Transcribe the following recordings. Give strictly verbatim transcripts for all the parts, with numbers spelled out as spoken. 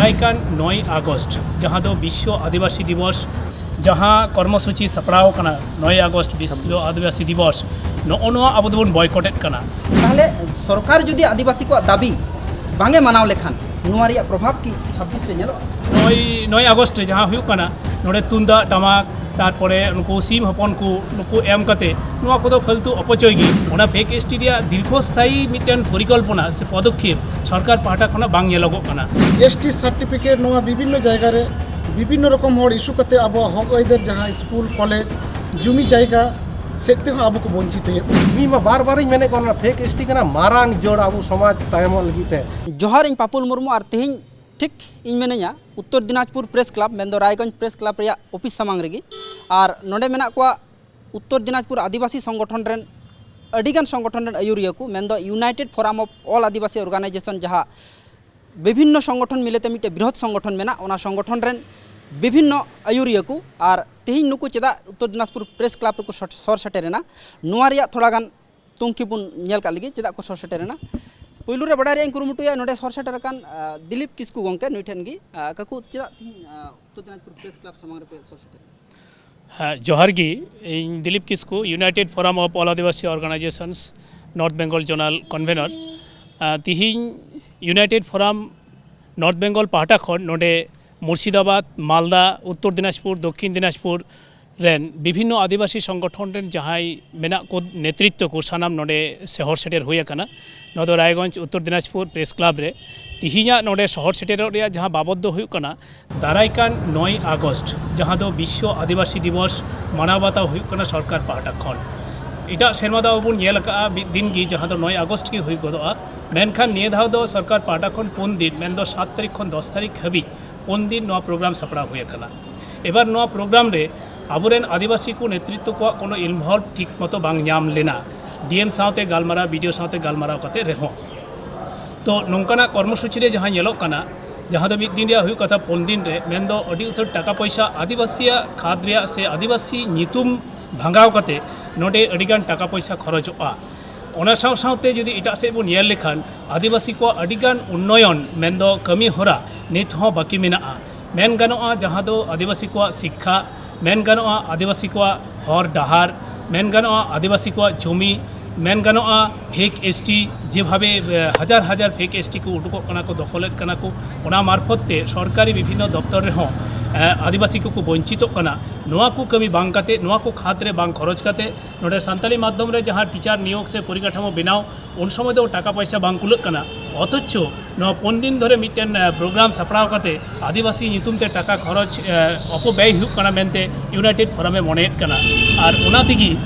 ᱫᱟᱨᱟᱭ ᱠᱟᱱ ᱱᱚᱭ ᱟᱜᱚᱥᱴ, ᱡᱟᱦᱟᱸ ᱫᱚ ᱵᱤᱥᱥᱚ ᱟᱹᱫᱤᱵᱟᱹᱥᱤ ᱫᱤᱵᱚᱥ, ᱡᱟᱦᱟᱸ ᱠᱚᱨᱢᱚᱥᱩᱪᱤ ᱥᱟᱯᱲᱟᱣ ᱠᱟᱱᱟ ᱱᱚᱭ ᱟᱜᱚᱥᱴ ᱵᱤᱥᱥᱚ ᱟᱹᱫᱤᱵᱟᱹᱥᱤ ᱫᱤᱵᱚᱥ, ᱱᱚᱜᱼᱚ ᱱᱚᱣᱟ ᱟᱵᱚ ᱫᱚᱵᱚᱱ ᱵᱚᱭᱠᱚᱴᱮᱫ ᱠᱟᱱᱟ᱾ ᱛᱟᱦᱚᱞᱮ ᱥᱚᱨᱠᱟᱨ ᱡᱩᱫᱤ ᱟᱹᱫᱤᱵᱟᱹᱥᱤ ᱠᱚᱣᱟᱜ ᱫᱟᱹᱵᱤ ᱵᱟᱝ ᱮ ᱢᱟᱱᱟᱣ ᱞᱮᱠᱷᱟᱱ ᱱᱚᱣᱟ ᱨᱮᱭᱟᱜ ᱯᱨᱚᱵᱷᱟᱵᱽ ᱠᱤ ᱪᱷᱟᱵᱵᱤᱥ ᱨᱮ ᱧᱮᱞᱚᱜᱼᱟ? ᱱᱚᱭ ᱱᱚᱭ ᱟᱜᱚᱥᱴ ᱨᱮ ᱡᱟᱦᱟᱸ ᱦᱩᱭᱩᱜ ᱠᱟᱱᱟ, ᱱᱚᱰᱮ ᱛᱩᱢᱫᱟᱜ ᱴᱟᱢᱟᱠ, ᱛᱟᱨᱯᱚᱨᱮ ᱱᱩᱠᱩ ᱥᱤᱢ ᱦᱚᱯᱚᱱ ᱠᱚ, ᱱᱩᱠᱩ ᱮᱢ ᱠᱟᱛᱮ ᱱᱚᱣᱟ ᱠᱚᱫᱚ ᱯᱷᱟᱹᱞᱛᱩ ᱚᱯᱚᱪᱚᱭ ᱜᱮ᱾ ᱚᱱᱟ ᱯᱷᱮᱠ ᱮᱥᱴᱤ ᱨᱮᱭᱟᱜ ᱫᱤᱨᱜᱷᱚ ᱥᱛᱷᱟᱭᱤ ᱢᱤᱫᱴᱮᱱ ᱯᱚᱨᱤᱠᱚᱞᱯᱚᱱᱟ ᱥᱮ ᱯᱚᱫᱚᱠᱷᱮᱯ ᱥᱚᱨᱠᱟᱨ ᱯᱟᱦᱴᱟ ᱠᱷᱚᱱᱟᱜ ᱵᱟᱝ ᱧᱮᱞᱚᱜᱚᱜ ᱠᱟᱱᱟ᱾ ᱮᱥᱴᱤ ᱥᱟᱨᱴᱤᱯᱷᱤᱠᱮᱴ ᱱᱚᱣᱟ ᱵᱤᱵᱷᱤᱱᱱᱚ ᱡᱟᱭᱜᱟ ᱨᱮ ᱵᱤᱵᱷᱤᱱᱱᱚ ᱨᱚᱠᱚᱢ ᱦᱚᱲ ᱤᱥᱩ ᱠᱟᱛᱮ ᱟᱵᱚᱣᱟᱜ ᱦᱚᱠ ᱟᱹᱭᱫᱟᱹᱨ ᱡᱟᱦᱟᱸ ᱥᱠᱩᱞ, ᱠᱚᱞᱮᱡᱽ, ᱡᱩᱢᱤ ᱡᱟᱭᱜᱟ ᱥᱮᱫ ᱛᱮᱦᱚᱸ ᱟᱵᱚ ᱠᱚ ᱵᱚᱧᱪᱤᱛ ᱦᱩᱭᱩᱜ ᱠᱟᱱᱟ᱾ ᱤᱧ ᱢᱟ ᱵᱟᱨ ᱵᱟᱨᱤᱧ ᱢᱮᱱᱮᱫ ᱠᱟᱱᱟ, ᱚᱱᱟ ᱯᱷᱮᱠ ᱮᱥᱴᱤ ᱠᱟᱱᱟ, ᱢᱟᱨᱟᱝ ᱡᱳᱲ ᱟᱵᱚ ᱥᱚᱢᱟᱡᱽ ᱛᱟᱭᱚᱢᱚᱜ ᱞᱟᱹᱜᱤᱫ ᱛᱮ᱾ ᱡᱚᱦᱟᱨ, ᱤᱧ ᱯᱟᱯᱩᱞ ᱢᱩᱨᱢᱩ, ᱟᱨ ᱛᱮᱦᱮᱧ ᱴᱷᱤᱠ ᱤᱧ ᱢᱮᱱᱟᱹᱧᱟ ᱩᱛᱛᱚᱨ ᱫᱤᱱᱟᱡᱽᱯᱩᱨ ᱯᱨᱮᱥ ᱠᱞᱟᱵᱽ, ᱢᱮᱱᱫᱚ ᱨᱟᱭᱜᱚᱸᱡᱽ ᱯᱨᱮᱥ ᱠᱞᱟᱵᱽ ᱨᱮᱭᱟᱜ ᱚᱯᱷᱤᱥ ᱥᱟᱢᱟᱝ ᱨᱮᱜᱮ᱾ ᱟᱨ ᱱᱚᱰᱮ ᱢᱮᱱᱟᱜ ᱠᱚᱣᱟ ᱩᱛᱛᱚᱨ ᱫᱤᱱᱟᱡᱽᱯᱩᱨ ᱟᱹᱫᱤᱵᱟᱹᱥᱤ ᱥᱚᱝᱜᱚᱴᱷᱚᱱ ᱨᱮᱱ ᱟᱹᱰᱤᱜᱟᱱ ᱥᱚᱝᱜᱚᱴᱷᱚᱱ ᱨᱮᱱ ᱟᱹᱭᱩᱨᱤᱭᱟᱹ ᱠᱚ, ᱢᱮᱱᱫᱚ United Forum of All Adivasi Organization, ᱡᱟᱦᱟᱸ ᱵᱤᱵᱷᱤᱱᱱᱚ ᱥᱚᱝᱜᱚᱴᱷᱚᱱ ᱢᱤᱞᱮᱛᱮ ᱢᱤᱫᱴᱮᱱ ᱵᱨᱤᱦᱚᱛ ᱥᱚᱝᱜᱚᱴᱷᱚᱱ ᱢᱮᱱᱟᱜ, ᱚᱱᱟ ᱥᱚᱝᱜᱚᱴᱷᱚᱱ ᱨᱮᱱ ᱵᱤᱵᱷᱤᱱᱱᱚ ᱟᱹᱭᱩᱨᱤᱭᱟᱹ ᱠᱚ᱾ ᱟᱨ ᱛᱮᱦᱮᱧ ᱱᱩᱠᱩ ᱪᱮᱫᱟᱜ ᱩᱛᱛᱚᱨ ᱫᱤᱱᱟᱡᱽᱯᱩᱨ ᱯᱨᱮᱥ ᱠᱞᱟᱵᱽ ᱨᱮᱠᱚ ᱥᱚᱴ-, ᱥᱚᱨ ᱥᱮᱴᱮᱨ ᱮᱱᱟ, ᱱᱚᱣᱟ ᱨᱮᱭᱟᱜ ᱛᱷᱚᱲᱟ ᱜᱟᱱ ᱛᱩᱝᱠᱷᱤ ᱵᱚᱱ ᱧᱮᱞ ᱠᱟᱜ ᱞᱮᱜᱮ, ᱪᱮᱫᱟᱜ ᱠᱚ ᱥᱚᱨ ᱥᱮᱴᱮᱨ ᱮᱱᱟ᱾ ᱯᱳᱭᱞᱳ ᱨᱮ ᱵᱟᱰᱟᱭ ᱨᱮᱭᱟᱜ ᱤᱧ ᱠᱩᱨᱩᱢᱩᱴᱩᱭᱟ ᱱᱚᱰᱮ ᱥᱚᱨ ᱥᱮᱴᱮᱨ ᱟᱠᱟᱱ, ᱟ, ᱫᱤᱞᱤᱯ ᱠᱤᱥᱠᱩ ᱜᱚᱢᱠᱮ, ᱱᱩᱭ ᱴᱷᱮᱱ ᱜᱮ᱾ ᱟ, ᱠᱟᱠᱩ, ᱪᱮᱫᱟᱜ ᱛᱮᱦᱮᱧ, ᱟ, ᱩᱛᱛᱚᱨ ᱫᱤᱱᱟᱡᱽᱯᱩᱨ ᱯᱨᱮᱥ ᱠᱞᱟᱵᱽ ᱥᱟᱢᱟᱝ ᱨᱮᱯᱮ ᱥᱚᱨ ᱥᱮᱴᱮᱨ ᱮᱱᱟ? ᱦᱮᱸ, ᱡᱚᱦᱟᱨ ᱜᱮ᱾ ᱤᱧ ᱫᱤᱞᱤᱯ ᱠᱤᱥᱠᱩ, United Forum of All Adivasi Organizations, North Bengal Zonal Convener᱾ ᱟ, ᱛᱤᱦᱤᱧ United Forum North Bengal ᱯᱟᱦᱴᱟ ᱠᱷᱚᱱ ᱱᱚᱰᱮ ᱢᱩᱨᱥᱤᱫᱟᱵᱟᱫᱽ, ᱢᱟᱞᱫᱟ, ᱩᱛᱛᱚᱨ ᱫᱤᱱᱟᱡᱽᱯᱩᱨ, ᱫᱚᱠᱠᱷᱤᱱ ᱫᱤᱱᱟᱡᱽᱯᱩᱨ ᱨᱮᱱ ᱵᱤᱵᱷᱤᱱᱱᱚ ᱟᱹᱫᱤᱵᱟᱹᱥᱤ ᱥᱚᱝᱜᱚᱴᱷᱚᱱ ᱨᱮᱱ ᱡᱟᱦᱟᱸᱭ ᱢᱮᱱᱟᱜ ᱠᱚ, ᱱᱮᱛᱨᱤᱛᱛᱚ ᱠᱚ, ᱥᱟᱱᱟᱢ ᱱᱚᱰᱮ ᱥᱚᱦᱚᱨ ᱥᱮᱴᱮᱨ ᱦᱩᱭ ᱟᱠᱟᱱᱟ᱾ ᱱᱚᱣᱟ ᱫᱚ ᱨᱟᱭᱜᱚᱸᱡᱽ ᱩᱛᱛᱚᱨ ᱫᱤᱱᱟᱡᱽᱯᱩᱨ ᱯᱨᱮᱥ ᱠᱞᱟᱵᱽ ᱨᱮ᱾ ᱛᱤᱦᱤᱧᱟᱜ ᱱᱚᱰᱮ ᱥᱚᱦᱚᱨ ᱥᱮᱴᱮᱨᱚᱜ ᱨᱮᱭᱟᱜ ᱡᱟᱦᱟᱸ ᱵᱟᱵᱚᱫ ᱫᱚ ᱦᱩᱭᱩᱜ ᱠᱟᱱᱟ, ᱫᱟᱨᱟᱭ ᱠᱟᱱ ᱱᱚᱭ ᱟᱜᱚᱥᱴ, ᱡᱟᱦᱟᱸ ᱫᱚ ᱵᱤᱥᱥᱚ ᱟᱹᱫᱤᱵᱟᱹᱥᱤ ᱫᱤᱵᱚᱥ ᱢᱟᱱᱟᱣ ᱵᱟᱛᱟᱣ ᱦᱩᱭᱩᱜ ᱠᱟᱱᱟ ᱥᱚᱨᱠᱟᱨ ᱯᱟᱦᱴᱟ ᱠᱷᱚᱱ᱾ ᱮᱴᱟᱜ ᱥᱮᱨᱢᱟ ᱫᱚ ᱟᱵᱚ ᱵᱚᱱ ᱧᱮᱞ ᱟᱠᱟᱫᱼᱟ, ᱢᱤᱫ ᱫᱤᱱ ᱜᱮ, ᱡᱟᱦᱟᱸ ᱫᱚ ᱱᱚᱭ ᱟᱜᱚᱥᱴ ᱜᱮ ᱦᱩᱭ ᱜᱚᱫᱚᱜᱼᱟ᱾ ᱢᱮᱱᱠᱷᱟᱱ ᱱᱤᱭᱟᱹ ᱫᱷᱟᱣ ᱫᱚ ᱥᱚᱨᱠᱟᱨ ᱯᱟᱦᱴᱟ ᱠᱷᱚᱱ ᱯᱩᱱ ᱫᱤᱱ, ᱢᱮᱱᱫᱚ ᱥᱟᱛ ᱛᱟᱹᱨᱤᱠᱷ ᱠᱷᱚᱱ ᱫᱚᱥ ᱛᱟᱹᱨᱤᱠᱷ ᱦᱟᱹᱵᱤᱡ ᱯᱩᱱ ᱫᱤᱱ ᱱᱚᱣᱟ ᱯᱨᱳᱜᱨᱟᱢ ᱥᱟᱯᱲᱟᱣ ᱦᱩᱭ ᱟᱠᱟᱱᱟ᱾ ᱮᱵᱟᱨ ᱱᱚᱣᱟ ᱯᱨᱳᱜᱨᱟᱢ ᱨᱮ ᱟᱵᱚᱨᱮᱱ ᱟᱹᱫᱤᱵᱟᱹᱥᱤ ᱠᱚ ᱱᱮᱛᱨᱤᱛᱛᱚ ᱠᱚᱣᱟᱜ ᱠᱳᱱᱳ ᱤᱱᱵᱷᱚᱞᱵᱷ ᱴᱷᱤᱠ ᱢᱚᱛᱚ ᱵᱟᱝ ᱧᱟᱢ ᱞᱮᱱᱟ᱾ ᱰᱤ ᱮᱢ ᱥᱟᱶᱛᱮ ᱜᱟᱞᱢᱟᱨᱟᱣ, ᱵᱤ ᱰᱤ ᱳ ᱥᱟᱶᱛᱮ ᱜᱟᱞᱢᱟᱨᱟᱣ ᱠᱟᱛᱮ ᱨᱮᱦᱚᱸ᱾ ᱛᱚ, ᱱᱚᱝᱠᱟᱱᱟᱜ ᱠᱚᱨᱢᱚᱥᱩᱪᱤ ᱨᱮ ᱡᱟᱦᱟᱸ ᱧᱮᱞᱚᱜ ᱠᱟᱱᱟ, ᱡᱟᱦᱟᱸ ᱫᱚ ᱢᱤᱫ ᱫᱤᱱ ᱨᱮᱭᱟᱜ ᱦᱩᱭᱩᱜ ᱠᱟᱛᱷᱟ ᱯᱩᱱ ᱫᱤᱱ ᱨᱮ, ᱢᱮᱱᱫᱚ ᱟᱹᱰᱤ ᱩᱛᱟᱹᱨ ᱴᱟᱠᱟ ᱯᱚᱭᱥᱟ ᱟᱹᱫᱤᱵᱟᱹᱥᱤᱭᱟᱜ ᱠᱷᱟᱫᱽ ᱨᱮᱭᱟᱜ ᱥᱮ ᱟᱹᱫᱤᱵᱟᱹᱥᱤ ᱧᱩᱛᱩᱢ ᱵᱷᱟᱸᱜᱟᱣ ᱠᱟᱛᱮ ᱱᱚᱰᱮ ᱟᱹᱰᱤᱜᱟᱱ ᱴᱟᱠᱟ ᱯᱚᱭᱥᱟ ᱠᱷᱚᱨᱚᱪᱚᱜᱼᱟ᱾ ᱚᱱᱟ ᱥᱟᱶ ᱥᱟᱶᱛᱮ ᱡᱩᱫᱤ ᱮᱴᱟᱜ ᱥᱮᱫ ᱵᱚᱱ ᱧᱮᱞ ᱞᱮᱠᱷᱟᱱ, ᱟᱹᱫᱤᱵᱟᱹᱥᱤ ᱠᱚᱣᱟᱜ ᱟᱹᱰᱤᱜᱟᱱ ᱩᱱᱱᱚᱭᱚᱱ, ᱢᱮᱱᱫᱚ ᱠᱟᱹᱢᱤ ᱦᱚᱨᱟ, ᱱᱤᱛ ᱦᱚᱸ ᱵᱟᱹᱠᱤ ᱢᱮᱱᱟᱜᱼᱟ᱾ ᱢᱮᱱ ᱜᱟᱱᱚᱜᱼᱟ, ᱡᱟᱦᱟᱸ ᱫᱚ ᱟᱹᱫᱤᱵᱟᱹᱥᱤ ᱠᱚᱣᱟᱜ ᱥᱤᱠᱠᱷᱟ, ᱢᱮᱱ ᱜᱟᱱᱚᱜᱼᱟ, ᱟᱹᱫᱤᱵᱟᱹᱥᱤ ᱠᱚᱣᱟᱜ ᱦᱚᱨ ᱰᱟᱦᱟᱨ, ᱢᱮᱱ ᱜᱟᱱᱚᱜᱼᱟ, ᱟᱹᱫᱤᱵᱟᱹᱥᱤ ᱠᱚᱣᱟᱜ ᱡᱚᱢᱤ, ᱢᱮᱱ ᱜᱟᱱᱚᱜᱼᱟ, ᱯᱷᱮᱠ ᱮᱥ ᱴᱤ, ᱡᱮᱵᱷᱟᱵᱮ, ᱮ, ᱦᱟᱡᱟᱨ ᱦᱟᱡᱟᱨ ᱯᱷᱮᱠ ᱮᱥ ᱴᱤ ᱠᱚ ᱩᱰᱩᱠᱚᱜ ᱠᱟᱱᱟ ᱠᱚ, ᱫᱚᱠᱷᱚᱞᱮᱫ ᱠᱟᱱᱟ ᱠᱚ, ᱚᱱᱟ ᱢᱟᱨᱯᱷᱚᱛ ᱛᱮ ᱥᱚᱨᱠᱟᱨᱤ ᱵᱤᱵᱷᱤᱱᱱᱚ ᱫᱚᱯᱛᱚᱨ ᱨᱮᱦᱚᱸ, ᱮ, ᱟᱹᱫᱤᱵᱟᱹᱥᱤ ᱠᱚᱠᱚ ᱵᱚᱧᱪᱤᱛᱚᱜ ᱠᱟᱱᱟ᱾ ᱱᱚᱣᱟ ᱠᱚ ᱠᱟᱹᱢᱤ ᱵᱟᱝ ᱠᱟᱛᱮ, ᱱᱚᱣᱟ ᱠᱚ ᱠᱷᱟᱛ ᱨᱮ ᱵᱟᱝ ᱠᱷᱚᱨᱚᱪ ᱠᱟᱛᱮ, ᱱᱚᱰᱮ ᱥᱟᱱᱛᱟᱲᱤ ᱢᱟᱫᱽᱫᱷᱚᱢ ᱨᱮ ᱡᱟᱦᱟᱸ ᱴᱤᱪᱟᱨ ᱱᱤᱭᱳᱜᱽ ᱥᱮ ᱯᱚᱨᱤᱠᱟᱴᱷᱟᱢᱳ ᱵᱮᱱᱟᱣ, ᱩᱱ ᱥᱚᱢᱚᱭ ᱫᱚ ᱴᱟᱠᱟ ᱯᱚᱭᱥᱟ ᱵᱟᱝ ᱠᱩᱞᱟᱹᱜ ᱠᱟᱱᱟ᱾ ᱚᱛᱷᱚᱪᱚ ᱱᱚᱣᱟ ᱯᱩᱱ ᱫᱤᱱ ᱫᱷᱚᱨᱮ ᱢᱤᱫᱴᱮᱱ, ᱮ, ᱯᱨᱳᱜᱨᱟᱢ ᱥᱟᱯᱲᱟᱣ ᱠᱟᱛᱮ ᱟᱹᱫᱤᱵᱟᱹᱥᱤ ᱧᱩᱛᱩᱢ ᱛᱮ ᱴᱟᱠᱟ ᱠᱷᱚᱨᱚᱪ, ᱮ, ᱚᱯᱚᱵᱮᱭ ᱦᱩᱭᱩᱜ ᱠᱟᱱᱟ ᱢᱮᱱᱛᱮ ᱤᱭᱩᱱᱟᱭᱴᱮᱰ ᱯᱷᱳᱨᱟᱢᱮ ᱢᱚᱱᱮᱭᱮᱫ ᱠᱟᱱᱟ᱾ ᱟᱨ ᱚᱱᱟ ᱛᱮᱜᱮ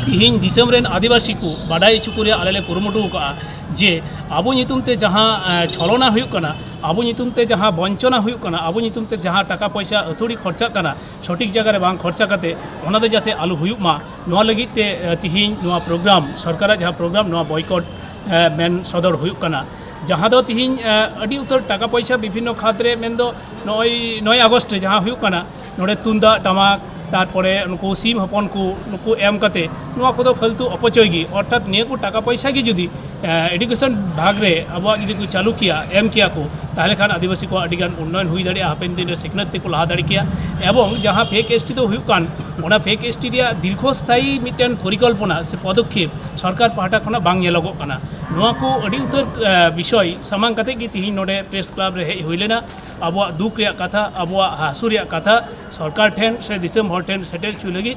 ᱛᱤᱦᱤᱧ ᱫᱤᱥᱚᱢ ᱨᱮᱱ ᱟᱹᱫᱤᱵᱟᱹᱥᱤ ᱠᱚ ᱵᱟᱰᱟᱭ ᱦᱚᱪᱚ ᱠᱚ ᱨᱮᱭᱟᱜ ᱟᱞᱮ ᱞᱮ ᱠᱩᱨᱩᱢᱩᱴᱩ ᱟᱠᱟᱫᱼᱟ ᱡᱮ ᱟᱵᱚ ᱧᱩᱛᱩᱢ ᱛᱮ ᱡᱟᱦᱟᱸ, ᱮ, ᱪᱷᱚᱞᱚᱱᱟ ᱦᱩᱭᱩᱜ ᱠᱟᱱᱟ, ᱟᱵᱚ ᱧᱩᱛᱩᱢ ᱛᱮ ᱡᱟᱦᱟᱸ ᱵᱚᱧᱪᱚᱱᱟ ᱦᱩᱭᱩᱜ ᱠᱟᱱᱟ, ᱟᱵᱚ ᱧᱩᱛᱩᱢ ᱛᱮ ᱡᱟᱦᱟᱸ ᱴᱟᱠᱟ ᱯᱚᱭᱥᱟ ᱟᱹᱛᱷᱟᱹᱲᱤ ᱠᱷᱚᱨᱪᱟᱜ ᱠᱟᱱᱟ, ᱥᱚᱴᱷᱤᱠ ᱡᱟᱭᱜᱟ ᱨᱮ ᱵᱟᱝ ᱠᱷᱚᱨᱪᱟ ᱠᱟᱛᱮ, ᱚᱱᱟ ᱫᱚ ᱡᱟᱛᱮ ᱟᱞᱚ ᱦᱩᱭᱩᱜ ᱢᱟ, ᱱᱚᱣᱟ ᱞᱟᱹᱜᱤᱫ ᱛᱮ, ᱮ, ᱛᱤᱦᱤᱧ ᱱᱚᱣᱟ ᱯᱨᱳᱜᱨᱟᱢ, ᱥᱚᱨᱠᱟᱨᱟᱜ ᱡᱟᱦᱟᱸ ᱯᱨᱳᱜᱨᱟᱢ, ᱱᱚᱣᱟ ᱵᱚᱭᱠᱚᱴ, ᱮ, ᱢᱮᱱ ᱥᱚᱫᱚᱨ ᱦᱩᱭᱩᱜ ᱠᱟᱱᱟ᱾ ᱡᱟᱦᱟᱸ ᱫᱚ ᱛᱤᱦᱤᱧ, ᱮ, ᱟᱹᱰᱤ ᱩᱛᱟᱹᱨ ᱴᱟᱠᱟ ᱯᱚᱭᱥᱟ ᱵᱤᱵᱷᱤᱱᱱᱚ ᱠᱷᱟᱛ ᱨᱮ, ᱢᱮᱱᱫᱚ ᱱᱚᱜᱼᱚᱭ ᱱᱚᱭ ᱟᱜᱚᱥᱴ ᱨᱮ ᱡᱟᱦᱟᱸ ᱦᱩᱭᱩᱜ ᱠᱟᱱᱟ, ᱱᱚᱰᱮ ᱛᱩᱢᱫᱟᱜ ᱴᱟᱢᱟᱠ, ᱛᱟᱨᱯᱚᱨᱮ ᱱᱩᱠᱩ ᱥᱤᱢ ᱦᱚᱯᱚᱱ ᱠᱚ, ᱱᱩᱠᱩ ᱮᱢ ᱠᱟᱛᱮ, ᱱᱚᱣᱟ ᱠᱚᱫᱚ ᱯᱷᱟᱹᱞᱛᱩ ᱚᱯᱚᱪᱚᱭ ᱜᱮ᱾ ᱚᱨᱛᱷᱟᱛ ᱱᱤᱭᱟᱹ ᱠᱚ ᱴᱟᱠᱟ ᱯᱚᱭᱥᱟ ᱜᱮ ᱡᱩᱫᱤ, ᱮ, ᱮᱰᱩᱠᱮᱥᱚᱱ ᱵᱷᱟᱜᱽ ᱨᱮ ᱟᱵᱚᱣᱟᱜ ᱡᱩᱫᱤ ᱠᱚ ᱪᱟᱹᱞᱩ ᱠᱮᱭᱟ, ᱮᱢ ᱠᱮᱭᱟ ᱠᱚ, ᱛᱟᱦᱚᱞᱮ ᱠᱷᱟᱱ ᱟᱹᱫᱤᱵᱟᱹᱥᱤ ᱠᱚᱣᱟᱜ ᱟᱹᱰᱤ ᱜᱟᱱ ᱩᱱᱱᱚᱭᱚᱱ ᱦᱩᱭ ᱫᱟᱲᱮᱭᱟᱜᱼᱟ, ᱦᱟᱯᱮᱱ ᱫᱤᱱ ᱨᱮ ᱥᱤᱠᱷᱱᱟᱹᱛ ᱛᱮᱠᱚ ᱞᱟᱦᱟ ᱫᱟᱲᱮ ᱠᱮᱭᱟ᱾ ᱮᱵᱚᱝ ᱡᱟᱦᱟᱸ ᱯᱷᱮᱠ ᱮᱥ ᱴᱤ ᱫᱚ ᱦᱩᱭᱩᱜ ᱠᱟᱱ, ᱚᱱᱟ ᱯᱷᱮᱠ ᱮᱥ ᱴᱤ ᱨᱮᱭᱟᱜ ᱫᱤᱨᱜᱷᱚ ᱥᱛᱷᱟᱭᱤ ᱢᱤᱫᱴᱮᱱ ᱯᱚᱨᱤᱠᱚᱞᱯᱚᱱᱟ ᱥᱮ ᱯᱚᱫᱚᱠᱷᱮᱯ ᱥᱚᱨᱠᱟᱨ ᱯᱟᱦᱴᱟ ᱠᱷᱚᱱᱟᱜ ᱵᱟᱝ ᱧᱮᱞᱚᱜᱚᱜ ᱠᱟᱱᱟ᱾ ᱱᱚᱣᱟ ᱠᱚ ᱟᱹᱰᱤ ᱩᱛᱟᱹᱨ, ᱮ, ᱵᱤᱥᱚᱭ ᱥᱟᱢᱟᱝ ᱠᱟᱛᱮ ᱜᱮ ᱛᱤᱦᱤᱧ ᱱᱚᱰᱮ ᱯᱨᱮᱥ ᱠᱞᱟᱵᱽ ᱨᱮ ᱦᱮᱡ ᱦᱩᱭ ᱞᱮᱱᱟ᱾ ᱟᱵᱚᱣᱟᱜ ᱫᱩᱠ ᱨᱮᱭᱟᱜ ᱠᱟᱛᱷᱟ, ᱟᱵᱚᱣᱟᱜ ᱦᱟᱹᱥᱩ ᱨᱮᱭᱟᱜ ᱠᱟᱛᱷᱟ ᱥᱚᱨᱠᱟᱨ ᱴᱷᱮᱱ ᱥᱮ ᱫᱤᱥᱚᱢ ᱦᱚᱲ ᱴᱷᱮᱱ ᱥᱮᱴᱮᱨ ᱦᱚᱪᱚ ᱞᱟᱹᱜᱤᱫ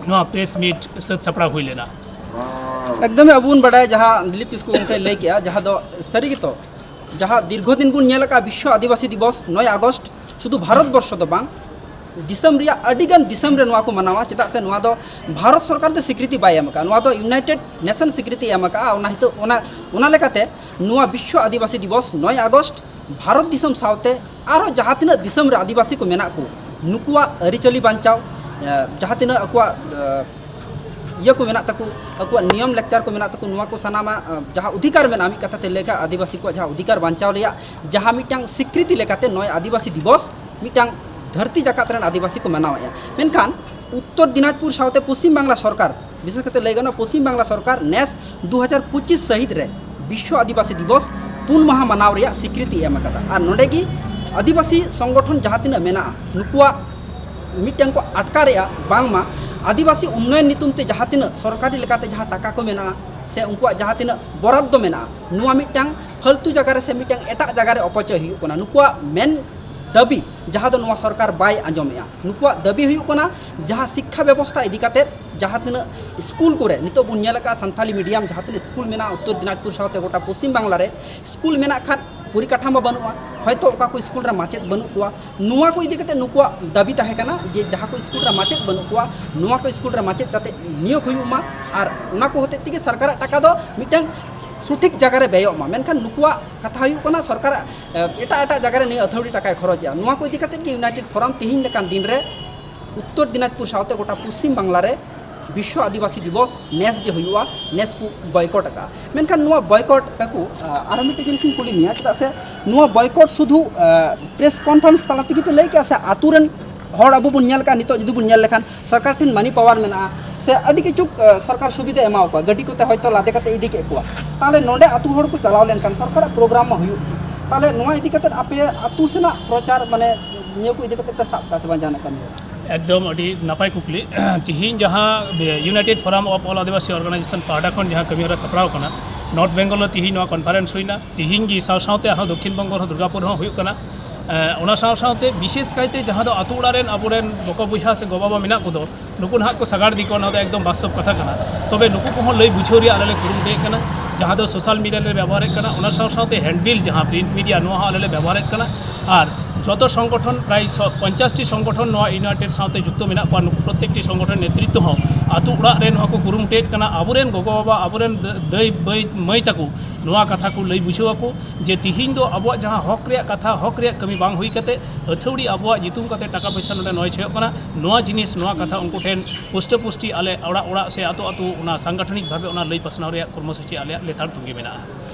ᱱᱚᱣᱟ ᱯᱨᱮᱥ ᱢᱤᱴ ᱥᱟᱹᱛ ᱥᱟᱯᱲᱟᱣ ᱦᱩᱭ ᱞᱮᱱᱟ᱾ ᱮᱠᱫᱚᱢ ᱟᱵᱚ ᱵᱚᱱ ᱵᱟᱰᱟᱭᱟ, ᱡᱟᱦᱟᱸ ᱫᱤᱞᱤᱯ ᱠᱤᱥᱠᱩ ᱜᱚᱢᱠᱮᱭ ᱞᱟᱹᱭ ᱠᱮᱜᱼᱟ, ᱡᱟᱦᱟᱸ ᱫᱚ ᱥᱟᱹᱨᱤ ᱜᱮᱛᱚ, ᱡᱟᱦᱟᱸ ᱫᱤᱨᱜᱷᱚ ᱫᱤᱱ ᱵᱚᱱ ᱧᱮᱞ ᱟᱠᱟᱫᱼᱟ ᱵᱤᱥᱥᱚ ᱟᱹᱫᱤᱵᱟᱹᱥᱤ ᱫᱤᱵᱚᱥ ᱱᱚᱭ ᱟᱜᱚᱥᱴ, ᱥᱩᱫᱷᱩ ᱵᱷᱟᱨᱚᱛ ᱵᱚᱨᱥᱚ ᱫᱚ ᱵᱟᱝ, ᱫᱤᱥᱚᱢ ᱨᱮᱭᱟᱜ ᱟᱹᱰᱤ ᱜᱟᱱ ᱫᱤᱥᱚᱢ ᱨᱮ ᱱᱚᱣᱟ ᱠᱚ ᱢᱟᱱᱟᱣᱟ᱾ ᱪᱮᱫᱟᱜ ᱥᱮ ᱱᱚᱣᱟ ᱫᱚ ᱵᱷᱟᱨᱚᱛ ᱥᱚᱨᱠᱟᱨ ᱫᱚ ᱥᱤᱠᱨᱤᱛᱤ ᱵᱟᱭ ᱮᱢ ᱟᱠᱟᱫᱼᱟ, ᱱᱚᱣᱟ ᱫᱚ ᱤᱭᱩᱱᱟᱭᱴᱮᱰ ᱱᱮᱥᱚᱱ ᱥᱤᱠᱨᱤᱛᱤ ᱮᱢ ᱟᱠᱟᱫᱼᱟ᱾ ᱚᱱᱟ ᱦᱤᱛᱚᱜ, ᱚᱱᱟ, ᱚᱱᱟ ᱞᱮᱠᱟᱛᱮ ᱱᱚᱣᱟ ᱵᱤᱥᱥᱚ ᱟᱹᱫᱤᱵᱟᱹᱥᱤ ᱫᱤᱵᱚᱥ ᱱᱚᱭ ᱟᱜᱚᱥᱴ ᱵᱷᱟᱨᱚᱛ ᱫᱤᱥᱚᱢ ᱥᱟᱶᱛᱮ ᱟᱨᱦᱚᱸ ᱡᱟᱦᱟᱸ ᱛᱤᱱᱟᱹᱜ ᱫᱤᱥᱚᱢ ᱨᱮ ᱟᱹᱫᱤᱵᱟᱹᱥᱤ ᱠᱚ ᱢᱮᱱᱟᱜ ᱠᱚ, ᱱᱩᱠᱩᱣᱟᱜ ᱟᱹᱨᱤᱪᱟᱹᱞᱤ ᱵᱟᱧᱪᱟᱣ, ᱮ, ᱡᱟᱦᱟᱸ ᱛᱤᱱᱟᱹᱜ ᱟᱠᱚᱣᱟᱜ, ᱮ, ᱤᱭᱟᱹ ᱠᱚ ᱢᱮᱱᱟᱜ ᱛᱟᱠᱚ, ᱟᱠᱚᱣᱟᱜ ᱱᱤᱭᱚᱢ ᱞᱮᱠᱪᱟᱨ ᱠᱚ ᱢᱮᱱᱟᱜ ᱛᱟᱠᱚ, ᱱᱚᱣᱟ ᱠᱚ ᱥᱟᱱᱟᱢᱟᱜ, ᱮ, ᱡᱟᱦᱟᱸ ᱚᱫᱷᱤᱠᱟᱨ ᱢᱮᱱᱟᱜᱼᱟ, ᱢᱤᱫ ᱠᱟᱛᱷᱟ ᱛᱮ ᱞᱟᱹᱭ ᱠᱷᱟᱱ ᱟᱹᱫᱤᱵᱟᱹᱥᱤ ᱠᱚᱣᱟᱜ ᱡᱟᱦᱟᱸ ᱚᱫᱷᱤᱠᱟᱨ ᱵᱟᱧᱪᱟᱣ ᱨᱮᱭᱟᱜ ᱡᱟᱦᱟᱸ ᱢᱤᱫᱴᱟᱝ ᱥᱤᱠᱨᱤᱛᱤ ᱞᱮᱠᱟᱛᱮ ᱱᱚᱜᱼᱚᱭ ᱟᱹᱫᱤᱵᱟᱹᱥᱤ ᱫᱤᱵᱚᱥ ᱢᱤᱫᱴᱟᱝ ᱫᱷᱟᱹᱨᱛᱤ ᱡᱟᱠᱟᱛ ᱨᱮᱱ ᱟᱹᱫᱤᱵᱟᱹᱥᱤ ᱠᱚ ᱢᱟᱱᱟᱣᱮᱫᱼᱟ᱾ ᱢᱮᱱᱠᱷᱟᱱ ᱩᱛᱛᱚᱨ ᱫᱤᱱᱟᱡᱽᱯᱩᱨ ᱥᱟᱶᱛᱮ ᱯᱚᱥᱪᱤᱢ ᱵᱟᱝᱞᱟ ᱥᱚᱨᱠᱟᱨ, ᱵᱤᱥᱮᱥ ᱠᱟᱛᱮ ᱞᱟᱹᱭ ᱜᱟᱱᱚᱜᱼᱟ, ᱯᱚᱥᱪᱤᱢ ᱵᱟᱝᱞᱟ ᱥᱚᱨᱠᱟᱨ ᱱᱮᱥ ᱫᱩ ᱦᱟᱡᱟᱨ ᱯᱚᱸᱪᱤᱥ ᱥᱟᱹᱦᱤᱛ ᱨᱮ ᱵᱤᱥᱥᱚ ᱟᱹᱫᱤᱵᱟᱹᱥᱤ ᱫᱤᱵᱚᱥ ᱯᱩᱱ ᱢᱟᱦᱟ ᱢᱟᱱᱟᱣ ᱨᱮᱭᱟᱜ ᱥᱤᱠᱨᱤᱛᱤ ᱮᱢ ᱟᱠᱟᱫᱟ᱾ ᱟᱨ ᱱᱚᱰᱮ ᱜᱮ ᱟᱹᱫᱤᱵᱟᱹᱥᱤ ᱥᱚᱝᱜᱚᱴᱷᱚᱱ ᱡᱟᱦᱟᱸ ᱛᱤᱱᱟᱹᱜ ᱢᱮᱱᱟᱜᱼᱟ, ᱱᱩᱠᱩᱣᱟᱜ ᱢᱤᱫᱴᱟᱝ ᱠᱚ ᱟᱴᱠᱟᱨᱮᱜᱼᱟ, ᱵᱟᱝᱢᱟ ᱟᱹᱫᱤᱵᱟᱹᱥᱤ ᱩᱱᱱᱚᱭᱚᱱ ᱧᱩᱛᱩᱢ ᱛᱮ ᱡᱟᱦᱟᱸ ᱛᱤᱱᱟᱹᱜ ᱥᱚᱨᱠᱟᱨᱤ ᱞᱮᱠᱟᱛᱮ ᱡᱟᱦᱟᱸ ᱴᱟᱠᱟ ᱠᱚ ᱢᱮᱱᱟᱜᱼᱟ, ᱥᱮ ᱩᱱᱠᱩᱣᱟᱜ ᱡᱟᱦᱟᱸ ᱛᱤᱱᱟᱹᱜ ᱵᱚᱨᱟᱫ ᱫᱚ ᱢᱮᱱᱟᱜᱼᱟ, ᱱᱚᱣᱟ ᱢᱤᱫᱴᱟᱝ ᱯᱷᱟᱹᱞᱛᱩ ᱡᱟᱭᱜᱟ ᱨᱮ ᱥᱮ ᱢᱤᱫᱴᱟᱝ ᱮᱴᱟᱜ ᱡᱟᱭᱜᱟ ᱨᱮ ᱚᱯᱚᱪᱚᱭ ᱦᱩᱭᱩᱜ ᱠᱟᱱᱟ᱾ ᱱᱩᱠᱩᱣᱟᱜ ᱢᱮᱱ ᱫᱟᱹᱵᱤ, ᱡᱟᱦᱟᱸ ᱫᱚ ᱱᱚᱣᱟ ᱥᱚᱨᱠᱟᱨ ᱵᱟᱭ ᱟᱸᱡᱚᱢᱮᱜᱼᱟ, ᱱᱩᱠᱩᱣᱟᱜ ᱫᱟᱹᱵᱤ ᱦᱩᱭᱩᱜ ᱠᱟᱱᱟ ᱡᱟᱦᱟᱸ ᱥᱤᱠᱠᱷᱟ ᱵᱮᱵᱚᱥᱛᱷᱟ ᱤᱫᱤ ᱠᱟᱛᱮᱫ ᱡᱟᱦᱟᱸ ᱛᱤᱱᱟᱹᱜ ᱥᱠᱩᱞ ᱠᱚᱨᱮ ᱱᱤᱛᱚᱜ ᱵᱚᱱ ᱧᱮᱞ ᱟᱠᱟᱫᱼᱟ, ᱥᱟᱱᱛᱟᱞᱤ ᱢᱤᱰᱤᱭᱟᱢ ᱡᱟᱦᱟᱸ ᱛᱤᱱᱟᱹᱜ ᱥᱠᱩᱞ ᱢᱮᱱᱟᱜᱼᱟ ᱩᱛᱛᱚᱨ ᱫᱤᱱᱟᱡᱽᱯᱩᱨ ᱥᱟᱶᱛᱮ ᱜᱚᱴᱟ ᱯᱚᱥᱪᱤᱢ ᱵᱟᱝᱞᱟ ᱨᱮ, ᱥᱠᱩᱞ ᱢᱮᱱᱟᱜ ᱠᱷᱟᱱ ᱯᱚᱨᱤᱠᱟᱴᱷᱟᱢᱳ ᱵᱟᱹᱱᱩᱜᱼᱟ, ᱦᱚᱭᱛᱳ ᱚᱠᱟ ᱠᱚ ᱥᱠᱩᱞ ᱨᱮ ᱢᱟᱪᱮᱫ ᱵᱟᱹᱱᱩᱜ ᱠᱚᱣᱟ᱾ ᱱᱚᱣᱟ ᱠᱚ ᱤᱫᱤ ᱠᱟᱛᱮ ᱱᱩᱠᱩᱣᱟᱜ ᱫᱟᱹᱵᱤ ᱛᱟᱦᱮᱸ ᱠᱟᱱᱟ ᱡᱮ ᱡᱟᱦᱟᱸ ᱠᱚ ᱥᱠᱩᱞ ᱨᱮ ᱢᱟᱪᱮᱫ ᱵᱟᱹᱱᱩᱜ ᱠᱚᱣᱟ, ᱱᱚᱣᱟ ᱠᱚ ᱥᱠᱩᱞ ᱨᱮ ᱢᱟᱪᱮᱫ ᱠᱟᱛᱮ ᱱᱤᱭᱳᱜᱽ ᱦᱩᱭᱩᱜ ᱢᱟ, ᱟᱨ ᱚᱱᱟ ᱠᱚ ᱦᱚᱛᱮᱡ ᱛᱮᱜᱮ ᱥᱚᱨᱠᱟᱨᱟᱜ ᱴᱟᱠᱟ ᱫᱚ ᱢᱤᱫᱴᱟᱝ ᱥᱚᱴᱷᱤᱠ ᱡᱟᱭᱜᱟ ᱨᱮ ᱵᱮᱭᱚᱜ ᱢᱟ᱾ ᱢᱮᱱᱠᱷᱟᱱ ᱱᱩᱠᱩᱣᱟᱜ ᱠᱟᱛᱷᱟ ᱦᱩᱭᱩᱜ ᱠᱟᱱᱟ ᱥᱚᱨᱠᱟᱨᱟᱜ, ᱮ, ᱮᱴᱟᱜ ᱮᱴᱟᱜ ᱡᱟᱭᱜᱟ ᱨᱮ ᱱᱤᱭᱟᱹ ᱟᱹᱛᱷᱟᱹᱣᱲᱤ ᱴᱟᱠᱟᱭ ᱠᱷᱚᱨᱚᱪᱮᱜᱼᱟ᱾ ᱱᱚᱣᱟ ᱠᱚ ᱤᱫᱤ ᱠᱟᱛᱮ ᱜᱮ ᱤᱭᱩᱱᱟᱭᱴᱮᱰ ᱯᱷᱳᱨᱟᱢ ᱛᱮᱦᱮᱧ ᱞᱮᱠᱟᱱ ᱫᱤᱱ ᱨᱮ ᱩᱛᱛᱚᱨ ᱫᱤᱱᱟᱡᱽᱯᱩᱨ ᱥᱟᱶᱛᱮ ᱜᱚᱴᱟ ᱯᱚᱥᱪᱤᱢ ᱵᱟᱝᱞᱟ ᱨᱮ ᱵᱤᱥᱥᱚ ᱟᱹᱫᱤᱵᱟᱹᱥᱤ ᱫᱤᱵᱚᱥ ᱱᱮᱥ ᱡᱮ ᱦᱩᱭᱩᱜᱼᱟ, ᱱᱮᱥ ᱠᱚ ᱵᱚᱭᱠᱚᱴ ᱟᱠᱟᱫᱼᱟ᱾ ᱢᱮᱱᱠᱷᱟᱱ ᱱᱚᱣᱟ ᱵᱚᱭᱠᱚᱴ ᱠᱟᱠᱚ, ᱟ, ᱟᱨᱚ ᱢᱤᱫᱴᱮᱡ ᱡᱤᱱᱤᱥ ᱤᱧ ᱠᱩᱞᱤ ᱢᱮᱭᱟ, ᱪᱮᱫᱟᱜ ᱥᱮ ᱱᱚᱣᱟ ᱵᱚᱭᱠᱚᱴ ᱥᱩᱫᱷᱩ, ᱟ, ᱯᱨᱮᱥ ᱠᱚᱱᱯᱷᱟᱨᱮᱱᱥ ᱛᱟᱞᱟ ᱛᱮᱜᱮ ᱯᱮ ᱞᱟᱹᱭ ᱠᱮᱜᱼᱟ, ᱥᱮ ᱟᱛᱳ ᱨᱮᱱ ᱦᱚᱲ ᱟᱵᱚ ᱵᱚᱱ ᱧᱮᱞ ᱠᱟᱜᱼᱟ, ᱱᱤᱛᱚᱜ ᱡᱩᱫᱤ ᱵᱚᱱ ᱧᱮᱞ ᱞᱮᱠᱷᱟᱱ ᱥᱚᱨᱠᱟᱨ ᱴᱷᱮᱱ ᱢᱟᱱᱤ ᱯᱟᱣᱟᱨ ᱢᱮᱱᱟᱜᱼᱟ, ᱥᱮ ᱟᱹᱰᱤ ᱠᱤᱪᱷᱩ, ᱟ, ᱥᱚᱨᱠᱟᱨ ᱥᱩᱵᱤᱫᱷᱟ ᱮᱢᱟᱣ ᱠᱚᱣᱟ, ᱜᱟᱹᱰᱤ ᱠᱚᱛᱮ ᱦᱚᱭᱛᱳ ᱞᱟᱫᱮ ᱠᱟᱛᱮ ᱤᱫᱤ ᱠᱮᱫ ᱠᱚᱣᱟ, ᱛᱟᱦᱚᱞᱮ ᱱᱚᱰᱮ ᱟᱛᱳ ᱦᱚᱲ ᱠᱚ ᱪᱟᱞᱟᱣ ᱞᱮᱱᱠᱷᱟᱱ ᱥᱚᱨᱠᱟᱨᱟᱜ ᱯᱨᱳᱜᱨᱟᱢ ᱢᱟ ᱦᱩᱭᱩᱜ ᱜᱮ, ᱛᱟᱦᱚᱞᱮ ᱱᱚᱣᱟ ᱤᱫᱤ ᱠᱟᱛᱮ ᱟᱯᱮ ᱟᱛᱳ ᱥᱮᱱᱟᱜ ᱯᱨᱚᱪᱟᱨ, ᱢᱟᱱᱮ ᱱᱤᱭᱟᱹ ᱠᱚ ᱤᱫᱤ ᱠᱟᱛᱮ ᱯᱮ ᱥᱟᱵ ᱠᱟᱜᱼᱟ ᱥᱮ ᱵᱟᱝ ᱡᱟᱦᱟᱱᱟᱜ ᱠᱟᱹᱢᱤ ᱦᱚᱨᱟ? ᱮᱠᱫᱚᱢ ᱟᱹᱰᱤ ᱱᱟᱯᱟᱭ ᱠᱩᱠᱞᱤ᱾ ᱛᱤᱦᱤᱧ ᱡᱟᱦᱟᱸ United Forum of All Adivasi Organization ᱯᱟᱦᱴᱟ ᱠᱷᱚᱱ ᱡᱟᱦᱟᱸ ᱠᱟᱹᱢᱤ ᱦᱚᱨᱟ ᱥᱟᱯᱲᱟᱣ ᱠᱟᱱᱟ, ᱱᱚᱨᱛᱷ ᱵᱮᱝᱜᱚᱞ ᱨᱮ ᱛᱤᱦᱤᱧ ᱱᱚᱣᱟ ᱠᱚᱱᱯᱷᱟᱨᱮᱱᱥ ᱦᱩᱭᱱᱟ, ᱛᱤᱦᱤᱧ ᱜᱮ ᱥᱟᱶ ᱥᱟᱶᱛᱮ ᱟᱨᱦᱚᱸ ᱫᱚᱠᱠᱷᱤᱱ ᱵᱚᱝᱜᱚ ᱨᱮᱦᱚᱸ ᱫᱩᱨᱜᱟᱯᱩᱨ ᱨᱮᱦᱚᱸ ᱦᱩᱭᱩᱜ ᱠᱟᱱᱟ᱾ ᱮ, ᱚᱱᱟ ᱥᱟᱶ ᱥᱟᱶᱛᱮ ᱵᱤᱥᱮᱥ ᱠᱟᱭᱛᱮ ᱡᱟᱦᱟᱸ ᱫᱚ ᱟᱛᱳ ᱚᱲᱟᱜ ᱨᱮᱱ ᱟᱵᱚᱨᱮᱱ ᱵᱚᱠᱚ ᱵᱚᱭᱦᱟ ᱥᱮ ᱜᱚ ᱵᱟᱵᱟ ᱢᱮᱱᱟᱜ ᱠᱚᱫᱚ, ᱱᱩᱠᱩ ᱱᱟᱦᱟᱜ ᱠᱚ ᱥᱟᱜᱟᱲ ᱤᱫᱤ ᱠᱚᱣᱟ, ᱱᱚᱣᱟ ᱫᱚ ᱮᱠᱫᱚᱢ ᱵᱟᱥᱛᱚᱵ ᱠᱟᱛᱷᱟ ᱠᱟᱱᱟ᱾ ᱛᱚᱵᱮ ᱱᱩᱠᱩ ᱠᱚᱦᱚᱸ ᱞᱟᱹᱭ ᱵᱩᱡᱷᱟᱹᱣ ᱨᱮᱭᱟᱜ ᱟᱞᱮ ᱞᱮ ᱠᱩᱨᱩᱢᱩᱴᱩᱭᱮᱫ ᱠᱟᱱᱟ, ᱡᱟᱦᱟᱸ ᱫᱚ ᱥᱳᱥᱟᱞ ᱢᱤᱰᱤᱭᱟ ᱞᱮ ᱵᱮᱵᱚᱦᱟᱨᱮᱫ ᱠᱟᱱᱟ, ᱚᱱᱟ ᱥᱟᱶ ᱥᱟᱶᱛᱮ ᱦᱮᱱᱰᱵᱤᱞ ᱡᱟᱦᱟᱸ ᱯᱨᱤᱱᱴ ᱢᱤᱰᱤᱭᱟ, ᱱᱚᱣᱟ ᱦᱚᱸ ᱟᱞᱮ ᱞᱮ ᱵᱮᱵᱚᱦᱟᱨᱮᱫ ᱠᱟᱱᱟ᱾ ᱟᱨ ᱡᱚᱛᱚ ᱥᱚᱝᱜᱚᱴᱷᱚᱱ, ᱯᱨᱟᱭ ᱥᱚ-, ᱯᱚᱧᱪᱟᱥ ᱴᱤ ᱥᱚᱝᱜᱚᱴᱷᱚᱱ ᱱᱚᱣᱟ ᱤᱭᱩᱱᱟᱭᱴᱮᱰ ᱥᱟᱶᱛᱮ ᱡᱩᱠᱛᱚ ᱢᱮᱱᱟᱜ ᱠᱚᱣᱟ᱾ ᱱᱩᱠᱩ ᱯᱨᱚᱛᱛᱮᱠᱴᱤ ᱥᱚᱝᱜᱚᱴᱷᱚᱱ ᱱᱮᱛᱨᱤᱛᱛᱚ ᱦᱚᱸ ᱟᱛᱳ ᱚᱲᱟᱜ ᱨᱮ ᱱᱚᱣᱟ ᱠᱚ ᱠᱩᱨᱩᱢᱩᱴᱩᱭᱮᱫ ᱠᱟᱱᱟ, ᱟᱵᱚᱨᱮᱱ ᱜᱚᱜᱚ ᱵᱟᱵᱟ, ᱟᱵᱚᱨᱮᱱ ᱫᱟᱹ-, ᱫᱟᱹᱭ ᱵᱟᱹᱭ ᱢᱟᱹᱭ ᱛᱟᱠᱚ ᱱᱚᱣᱟ ᱠᱟᱛᱷᱟ ᱠᱚ ᱞᱟᱹᱭ ᱵᱩᱡᱷᱟᱹᱣ ᱟᱠᱚ ᱡᱮ ᱛᱤᱦᱤᱧ ᱫᱚ ᱟᱵᱚᱣᱟᱜ ᱡᱟᱦᱟᱸ ᱦᱚᱠ ᱨᱮᱭᱟᱜ ᱠᱟᱛᱷᱟ, ᱦᱚᱠ ᱨᱮᱭᱟᱜ ᱠᱟᱹᱢᱤ ᱵᱟᱝ ᱦᱩᱭ ᱠᱟᱛᱮ ᱟᱹᱛᱷᱟᱹᱣᱲᱤ ᱟᱵᱚᱣᱟᱜ ᱧᱩᱛᱩᱢ ᱠᱟᱛᱮ ᱴᱟᱠᱟ ᱯᱚᱭᱥᱟ ᱱᱚᱰᱮ ᱱᱚᱭ ᱪᱷᱚᱭᱚᱜ ᱠᱟᱱᱟ᱾ ᱱᱚᱣᱟ ᱡᱤᱱᱤᱥ, ᱱᱚᱣᱟ ᱠᱟᱛᱷᱟ ᱩᱱᱠᱩ ᱴᱷᱮᱱ ᱯᱩᱥᱴᱟᱹ ᱯᱩᱥᱴᱤ ᱟᱞᱮ ᱚᱲᱟᱜ ᱚᱲᱟᱜ ᱥᱮ ᱟᱛᱳ ᱟᱛᱳ ᱚᱱᱟ ᱥᱟᱝᱜᱟᱴᱷᱚᱱᱤᱠ ᱵᱷᱟᱵᱮ ᱚᱱᱟ ᱞᱟᱹᱭ ᱯᱟᱥᱱᱟᱣ ᱨᱮᱭᱟᱜ ᱠᱚᱨᱢᱚᱥᱩᱪᱤ ᱟᱞᱮᱭᱟᱜ ᱞᱮᱛᱟᱲ ᱛᱚᱸᱜᱮ ᱢᱮᱱᱟᱜᱼᱟ᱾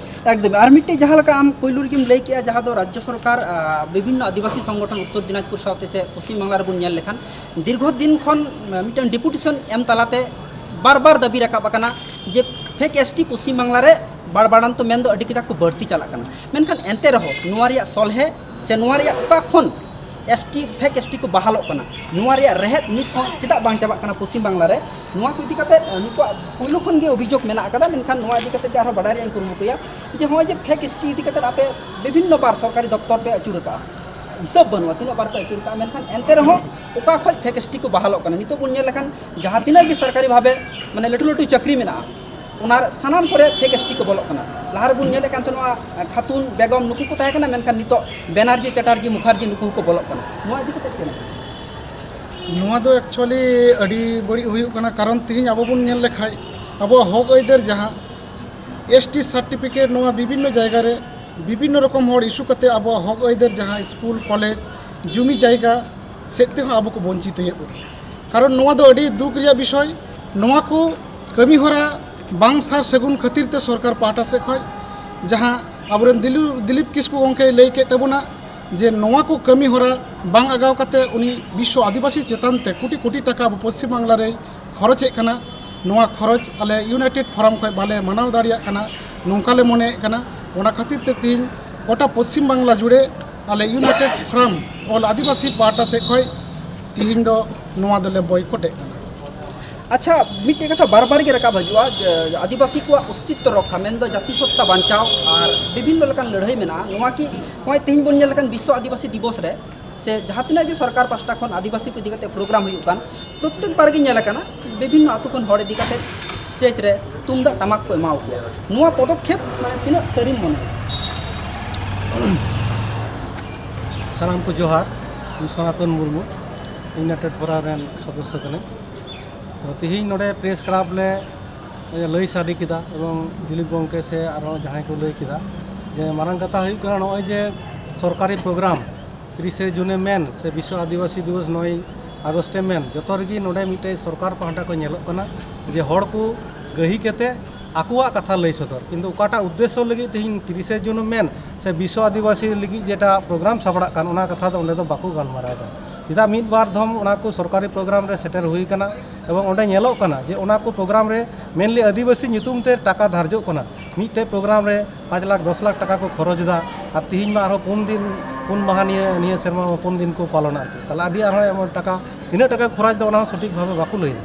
ᱮᱠᱫᱚᱢ᱾ ᱟᱨ ᱢᱤᱫᱴᱮᱡ ᱡᱟᱦᱟᱸ ᱞᱮᱠᱟ ᱟᱢ ᱯᱳᱭᱞᱳ ᱨᱮᱜᱮᱢ ᱞᱟᱹᱭ ᱠᱮᱜᱼᱟ, ᱡᱟᱦᱟᱸ ᱫᱚ ᱨᱟᱡᱽᱡᱚ ᱥᱚᱨᱠᱟᱨ, ᱟ, ᱵᱤᱵᱷᱤᱱᱱᱚ ᱟᱹᱫᱤᱵᱟᱹᱥᱤ ᱥᱚᱝᱜᱚᱴᱷᱚᱱ ᱩᱛᱛᱚᱨ ᱫᱤᱱᱟᱡᱽᱯᱩᱨ ᱥᱟᱶᱛᱮ ᱥᱮ ᱯᱚᱥᱪᱤᱢ ᱵᱟᱝᱞᱟ ᱨᱮᱵᱚᱱ ᱧᱮᱞ ᱞᱮᱠᱷᱟᱱ ᱫᱤᱨᱜᱷᱚ ᱫᱤᱱ ᱠᱷᱚᱱ, ᱟ, ᱢᱤᱫᱴᱟᱝ ᱰᱮᱯᱩᱴᱮᱥᱚᱱ ᱮᱢ ᱛᱟᱞᱟᱛᱮ ᱵᱟᱨ ᱵᱟᱨ ᱫᱟᱹᱵᱤ ᱨᱟᱠᱟᱵ ᱟᱠᱟᱱᱟ ᱡᱮ fake S T Paschim Bangla ᱨᱮ ᱵᱟᱲᱵᱟᱲᱟᱱᱛᱚ ᱢᱮᱱᱫᱚ ᱟᱹᱰᱤ ᱠᱟᱡᱟᱠ ᱠᱚ ᱵᱟᱹᱲᱛᱤ ᱪᱟᱞᱟᱜ ᱠᱟᱱᱟ᱾ ᱢᱮᱱᱠᱷᱟᱱ ᱮᱱᱛᱮ ᱨᱮᱦᱚᱸ ᱱᱚᱣᱟ ᱨᱮᱭᱟᱜ ᱥᱚᱞᱦᱮ ᱥᱮ ᱱᱚᱣᱟ ᱨᱮᱭᱟᱜ ᱚᱠᱟ ᱠᱷᱚᱱ S T, fake S T ᱠᱚ ᱵᱟᱦᱟᱞᱚᱜ ᱠᱟᱱᱟ, ᱱᱚᱣᱟ ᱨᱮᱭᱟᱜ ᱨᱮᱦᱮᱫ ᱱᱤᱛ ᱦᱚᱸ ᱪᱮᱫᱟᱜ ᱵᱟᱝ ᱪᱟᱵᱟᱜ ᱠᱟᱱᱟ ᱯᱚᱥᱪᱤᱢ ᱵᱟᱝᱞᱟ ᱨᱮ, ᱱᱚᱣᱟ ᱠᱚ ᱤᱫᱤ ᱠᱟᱛᱮ ᱱᱩᱠᱩᱣᱟᱜ ᱯᱩᱭᱞᱩ ᱠᱷᱚᱱ ᱜᱮ ᱚᱵᱷᱤᱡᱳᱜᱽ ᱢᱮᱱᱟᱜ ᱟᱠᱟᱫᱟ᱾ ᱢᱮᱱᱠᱷᱟᱱ ᱱᱚᱣᱟ ᱤᱫᱤ ᱠᱟᱛᱮ ᱜᱮ ᱟᱨᱦᱚᱸ ᱵᱟᱰᱟᱭ ᱨᱮᱭᱟᱜ ᱤᱧ ᱠᱩᱨᱩᱢᱩᱴᱩᱭᱟ ᱡᱮ ᱱᱚᱜᱼᱚᱭ ᱡᱮ ᱯᱷᱮᱠ ᱮᱥ ᱴᱤ ᱤᱫᱤ ᱠᱟᱛᱮ ᱟᱯᱮ ᱵᱤᱵᱷᱤᱱᱱᱚ ᱵᱟᱨ ᱥᱚᱨᱠᱟᱨᱤ ᱫᱚᱯᱛᱚᱨ ᱯᱮ ᱟᱹᱪᱩᱨ ᱟᱠᱟᱫᱼᱟ, ᱦᱤᱥᱟᱹᱵ ᱵᱟᱹᱱᱩᱜᱼᱟ ᱛᱤᱱᱟᱹᱜ ᱵᱟᱨ ᱯᱮ ᱟᱹᱪᱩᱨ ᱟᱠᱟᱫᱼᱟ, ᱢᱮᱱᱠᱷᱟᱱ ᱮᱱᱛᱮ ᱨᱮᱦᱚᱸ ᱚᱠᱟ ᱠᱷᱚᱱ ᱯᱷᱮᱠ ᱮᱥ ᱴᱤ ᱠᱚ ᱵᱟᱦᱟᱞᱚᱜ ᱠᱟᱱᱟ? ᱱᱤᱛᱚᱜ ᱵᱚᱱ ᱧᱮᱞ ᱞᱮᱠᱷᱟᱱ ᱡᱟᱦᱟᱸ ᱛᱤᱱᱟᱹᱜ ᱜᱮ ᱥᱚᱨᱠᱟᱨᱤ ᱵᱷᱟᱵᱮ ᱢᱟᱱᱮ ᱞᱟᱹᱴᱩ ᱞᱟᱹᱴᱩ ᱪᱟᱹᱠᱨᱤ ᱢᱮᱱᱟᱜᱼᱟ, ᱚᱱᱟ ᱥᱟᱱᱟᱢ ᱠᱚᱨᱮ ᱯᱷᱮᱠ ᱮᱥ ᱴᱤ ᱠᱚ ᱵᱚᱞᱚᱜ ᱠᱟᱱᱟ᱾ ᱞᱟᱦᱟ ᱨᱮᱵᱚᱱ ᱧᱮᱞᱮᱫ ᱠᱟᱱ ᱛᱟᱦᱮᱱᱟ ᱠᱷᱟᱛᱩᱱ, ᱵᱮᱜᱚᱢ ᱱᱩᱠᱩ ᱠᱚ ᱛᱟᱦᱮᱸ ᱠᱟᱱᱟ, ᱢᱮᱱᱠᱷᱟᱱ ᱱᱤᱛᱚᱜ ᱵᱮᱱᱟᱨᱡᱤ, ᱪᱟᱴᱟᱨᱡᱤ, ᱢᱩᱠᱷᱟᱨᱡᱤ ᱱᱩᱠᱩ ᱦᱚᱸᱠᱚ ᱵᱚᱞᱚᱜ ᱠᱟᱱᱟ᱾ ᱱᱚᱣᱟ ᱤᱫᱤ ᱠᱟᱛᱮ ᱪᱮᱫ? ᱱᱚᱣᱟ ᱫᱚ actually ᱟᱹᱰᱤ ᱵᱟᱹᱲᱤᱡ ᱦᱩᱭᱩᱜ ᱠᱟᱱᱟ, ᱠᱟᱨᱚᱱ ᱛᱮᱦᱮᱧ ᱟᱵᱚ ᱵᱚᱱ ᱧᱮᱞ ᱞᱮᱠᱷᱟᱱ ᱟᱵᱚᱣᱟᱜ ᱦᱚᱠ ᱟᱹᱭᱫᱟᱹᱨ ᱡᱟᱦᱟᱸ ᱮᱥ ᱴᱤ ᱥᱟᱨᱴᱤᱯᱷᱤᱠᱮᱴ, ᱱᱚᱣᱟ ᱵᱤᱵᱷᱤᱱᱱᱚ ᱡᱟᱭᱜᱟ ᱨᱮ ᱵᱤᱵᱷᱤᱱᱱᱚ ᱨᱚᱠᱚᱢ ᱦᱚᱲ ᱤᱥᱩ ᱠᱟᱛᱮ ᱟᱵᱚᱣᱟᱜ ᱦᱚᱠ ᱟᱹᱭᱫᱟᱹᱨ ᱡᱟᱦᱟᱸ ᱥᱠᱩᱞ, ᱠᱚᱞᱮᱡᱽ, ᱡᱩᱢᱤ ᱡᱟᱭᱜᱟ ᱥᱮᱫ ᱛᱮᱦᱚᱸ ᱟᱵᱚ ᱠᱚ ᱵᱚᱧᱪᱤᱛ ᱦᱩᱭᱩᱜ ᱵᱚᱱᱟ᱾ ᱠᱟᱨᱚᱱ ᱱᱚᱣᱟ ᱫᱚ ᱟᱹᱰᱤ ᱫᱩᱠ ᱨᱮᱭᱟᱜ ᱵᱤᱥᱚᱭ᱾ ᱱᱚᱣᱟ ᱠᱚ ᱠᱟᱹᱢᱤ ᱦᱚᱨᱟ ᱵᱟᱝ ᱥᱟᱨ ᱥᱟᱹᱜᱩᱱ ᱠᱷᱟᱹᱛᱤᱨ ᱛᱮ ᱥᱚᱨᱠᱟᱨ ᱯᱟᱦᱴᱟ ᱥᱮᱫ ᱠᱷᱚᱱ ᱡᱟᱦᱟᱸ ᱟᱵᱚᱨᱮᱱ ᱫᱤᱞᱩ-, ᱫᱤᱞᱤᱯ ᱠᱤᱥᱠᱩ ᱜᱚᱢᱠᱮᱭ ᱞᱟᱹᱭ ᱠᱮᱫ ᱛᱟᱵᱚᱱᱟ ᱡᱮ ᱱᱚᱣᱟ ᱠᱚ ᱠᱟᱹᱢᱤ ᱦᱚᱨᱟ ᱵᱟᱝ ᱟᱜᱟᱣ ᱠᱟᱛᱮ ᱩᱱᱤ ᱵᱤᱥᱥᱚ ᱟᱹᱫᱤᱵᱟᱹᱥᱤ ᱪᱮᱛᱟᱱ ᱛᱮ ᱠᱳᱴᱤ ᱠᱳᱴᱤ ᱴᱟᱠᱟ ᱟᱵᱚ ᱯᱚᱥᱪᱤᱢ ᱵᱟᱝᱞᱟ ᱨᱮᱭ ᱠᱷᱚᱨᱚᱪᱮᱫ ᱠᱟᱱᱟ᱾ ᱱᱚᱣᱟ ᱠᱷᱚᱨᱚᱪ ᱟᱞᱮ ᱤᱭᱩᱱᱟᱭᱴᱮᱰ ᱯᱷᱳᱨᱟᱢ ᱠᱷᱚᱱ ᱵᱟᱞᱮ ᱢᱟᱱᱟᱣ ᱫᱟᱲᱮᱭᱟᱜ ᱠᱟᱱᱟ, ᱱᱚᱝᱠᱟ ᱞᱮ ᱢᱚᱱᱮᱭᱮᱫ ᱠᱟᱱᱟ᱾ ᱚᱱᱟ ᱠᱷᱟᱹᱛᱤᱨ ᱛᱮ ᱛᱮᱦᱮᱧ ᱜᱚᱴᱟ ᱯᱚᱥᱪᱤᱢ ᱵᱟᱝᱞᱟ ᱡᱩᱲᱮ ᱟᱞᱮ ᱤᱭᱩᱱᱟᱭᱴᱮᱰ ᱯᱷᱳᱨᱟᱢ ᱚᱞ ᱟᱹᱫᱤᱵᱟᱹᱥᱤ ᱯᱟᱦᱴᱟ ᱥᱮᱫ ᱠᱷᱚᱱ ᱛᱮᱦᱮᱧ ᱫᱚ ᱱᱚᱣᱟ ᱫᱚᱞᱮ ᱵᱚᱭᱠᱚᱴᱮᱫ ᱠᱟᱱᱟ᱾ ᱟᱪᱪᱷᱟ, ᱢᱤᱫᱴᱮᱡ ᱠᱟᱛᱷᱟ ᱵᱟᱨ ᱵᱟᱨ ᱜᱮ ᱨᱟᱠᱟᱵ ᱦᱤᱡᱩᱜᱼᱟ ᱡᱮ ᱟᱹᱫᱤᱵᱟᱹᱥᱤ ᱠᱚᱣᱟᱜ ᱚᱥᱛᱤᱛᱛᱚ ᱨᱚᱠᱠᱷᱟ, ᱢᱮᱱᱫᱚ ᱡᱟᱹᱛᱤ ᱥᱚᱛᱛᱟ ᱵᱟᱧᱪᱟᱣ ᱟᱨ ᱵᱤᱵᱷᱤᱱᱱᱚ ᱞᱮᱠᱟᱱ ᱞᱟᱹᱲᱦᱟᱹᱭ ᱢᱮᱱᱟᱜᱼᱟ᱾ ᱱᱚᱣᱟ ᱠᱤ ᱱᱚᱜᱼᱚᱭ ᱛᱮᱦᱮᱧ ᱵᱚᱱ ᱧᱮᱞ ᱞᱮᱠᱷᱟᱱ ᱵᱤᱥᱥᱚ ᱟᱹᱫᱤᱵᱟᱹᱥᱤ ᱫᱤᱵᱚᱥ ᱨᱮ ᱥᱮ ᱡᱟᱦᱟᱸ ᱛᱤᱱᱟᱹᱜ ᱜᱮ ᱥᱚᱨᱠᱟᱨ ᱯᱟᱥᱴᱟ ᱠᱷᱚᱱ ᱟᱹᱫᱤᱵᱟᱹᱥᱤ ᱠᱚ ᱤᱫᱤ ᱠᱟᱛᱮ ᱯᱨᱳᱜᱨᱟᱢ ᱦᱩᱭᱩᱜ ᱠᱟᱱ, ᱯᱨᱚᱛᱛᱮᱠ ᱵᱟᱨ ᱜᱮ ᱧᱮᱞ ᱟᱠᱟᱱᱟ ᱵᱤᱵᱷᱤᱱᱱᱚ ᱟᱹᱛᱩ ᱠᱷᱚᱱ ᱦᱚᱲ ᱤᱫᱤ ᱠᱟᱛᱮ ᱥᱴᱮᱡᱽ ᱨᱮ ᱛᱩᱢᱫᱟᱜ ᱴᱟᱢᱟᱠ ᱠᱚ ᱮᱢᱟᱣ ᱠᱚᱣᱟ᱾ ᱱᱚᱣᱟ ᱯᱚᱫᱚᱠᱷᱮᱯ ᱢᱟᱱᱮ ᱛᱤᱱᱟᱹᱜ ᱥᱟᱹᱨᱤᱢ ᱢᱚᱱᱮᱭᱟ? ᱥᱟᱱᱟᱢ ᱠᱚ ᱡᱚᱦᱟᱨ, ᱤᱧ ᱥᱚᱱᱟᱛᱚᱱ ᱢᱩᱨᱢᱩ, ᱤᱭᱩᱱᱟᱭᱴᱮᱰ ᱯᱷᱳᱨᱟᱢ ᱨᱮᱱ ᱥᱚᱫᱚᱥᱥᱚ ᱠᱟᱹᱱᱟᱹᱧ᱾ ᱛᱚ ᱛᱤᱦᱤᱧ ᱱᱚᱰᱮ ᱯᱨᱮᱥ ᱠᱞᱟᱵᱽ ᱞᱮ ᱞᱟᱹᱭ ᱥᱟᱰᱮ ᱠᱮᱫᱟ ᱮᱵᱚᱝ ᱫᱤᱞᱤᱯ ᱜᱚᱢᱠᱮ ᱥᱮ ᱟᱨᱦᱚᱸ ᱡᱟᱦᱟᱸᱭ ᱠᱚ ᱞᱟᱹᱭ ᱠᱮᱫᱟ ᱡᱮ ᱢᱟᱨᱟᱝ ᱠᱟᱛᱷᱟ ᱦᱩᱭᱩᱜ ᱠᱟᱱᱟ ᱱᱚᱜᱼᱚᱭ ᱡᱮ ᱥᱚᱨᱠᱟᱨᱤ ᱯᱨᱳᱜᱨᱟᱢ ᱛᱤᱨᱤᱥᱮ ᱡᱩᱱᱮ ᱢᱮᱱ ᱥᱮ ᱵᱤᱥᱥᱚ ᱟᱹᱫᱤᱵᱟᱹᱥᱤ ᱫᱤᱵᱚᱥ ᱱᱚᱭ ᱟᱜᱚᱥᱴᱮ ᱢᱮᱱ, ᱡᱚᱛᱚ ᱨᱮᱜᱮ ᱱᱚᱰᱮ ᱢᱤᱫᱴᱮᱡ ᱥᱚᱨᱠᱟᱨ ᱯᱟᱦᱴᱟ ᱠᱚ ᱧᱮᱞᱚᱜ ᱠᱟᱱᱟ ᱡᱮ ᱦᱚᱲ ᱠᱚ ᱜᱟᱹᱦᱤ ᱠᱟᱛᱮ ᱟᱠᱚᱣᱟᱜ ᱠᱟᱛᱷᱟ ᱞᱟᱹᱭ ᱥᱚᱫᱚᱨ, ᱠᱤᱱᱛᱩ ᱚᱠᱟᱴᱟᱜ ᱩᱫᱽᱫᱮᱥᱥᱚ ᱞᱟᱹᱜᱤᱫ ᱛᱮᱦᱮᱧ ᱛᱤᱨᱤᱥᱮ ᱡᱩᱱ ᱢᱮᱱ ᱥᱮ ᱵᱤᱥᱥᱚ ᱟᱹᱫᱤᱵᱟᱹᱥᱤ ᱞᱟᱹᱜᱤᱫ ᱡᱮᱴᱟ ᱯᱨᱳᱜᱨᱟᱢ ᱥᱟᱯᱲᱟᱜ ᱠᱟᱱ, ᱚᱱᱟ ᱠᱟᱛᱷᱟ ᱫᱚ ᱚᱸᱰᱮ ᱫᱚ ᱵᱟᱠᱚ ᱜᱟᱞᱢᱟᱨᱟᱣ ᱮᱫᱟ᱾ ᱪᱮᱫᱟᱜ ᱢᱤᱫ ᱵᱟᱨ ᱫᱷᱚᱢ ᱚᱱᱟ ᱠᱚ ᱥᱚᱨᱠᱟᱨᱤ ᱯᱨᱳᱜᱨᱟᱢ ᱨᱮ ᱥᱮᱴᱮᱨ ᱦᱩᱭ ᱠᱟᱱᱟ, ᱮᱵᱚᱝ ᱚᱸᱰᱮ ᱧᱮᱞᱚᱜ ᱠᱟᱱᱟ ᱡᱮ ᱚᱱᱟ ᱠᱚ ᱯᱨᱳᱜᱨᱟᱢ ᱨᱮ ᱢᱮᱱᱞᱤ ᱟᱹᱫᱤᱵᱟᱹᱥᱤ ᱧᱩᱛᱩᱢ ᱛᱮ ᱴᱟᱠᱟ ᱫᱷᱟᱨᱡᱚᱜ ᱠᱟᱱᱟ᱾ ᱢᱤᱫᱴᱮᱡ ᱯᱨᱳᱜᱨᱟᱢ ᱨᱮ ᱯᱟᱸᱪ ᱞᱟᱠᱷ ᱫᱚᱥ ᱞᱟᱠᱷ ᱴᱟᱠᱟ ᱠᱚ ᱠᱷᱚᱨᱚᱪ ᱮᱫᱟ, ᱟᱨ ᱛᱤᱦᱤᱧ ᱢᱟ ᱟᱨᱦᱚᱸ ᱯᱩᱱ ᱫᱤᱱ, ᱯᱩᱱ ᱢᱟᱦᱟ ᱱᱤᱭᱟᱹ, ᱱᱤᱭᱟᱹ ᱥᱮᱨᱢᱟ ᱢᱟ ᱯᱩᱱ ᱫᱤᱱ ᱠᱚ ᱯᱟᱞᱚᱱᱟ ᱟᱨᱠᱤ᱾ ᱛᱟᱦᱚᱞᱮ ᱟᱹᱰᱤ ᱟᱨᱦᱚᱸ ᱮᱢᱚᱱ ᱴᱟᱠᱟ, ᱛᱤᱱᱟᱹᱜ ᱴᱟᱠᱟ ᱠᱷᱚᱨᱚᱪ ᱫᱚ ᱚᱱᱟ ᱦᱚᱸ ᱥᱚᱴᱷᱤᱠ ᱵᱷᱟᱵᱮ ᱵᱟᱠᱚ ᱞᱟᱹᱭ ᱮᱫᱟ᱾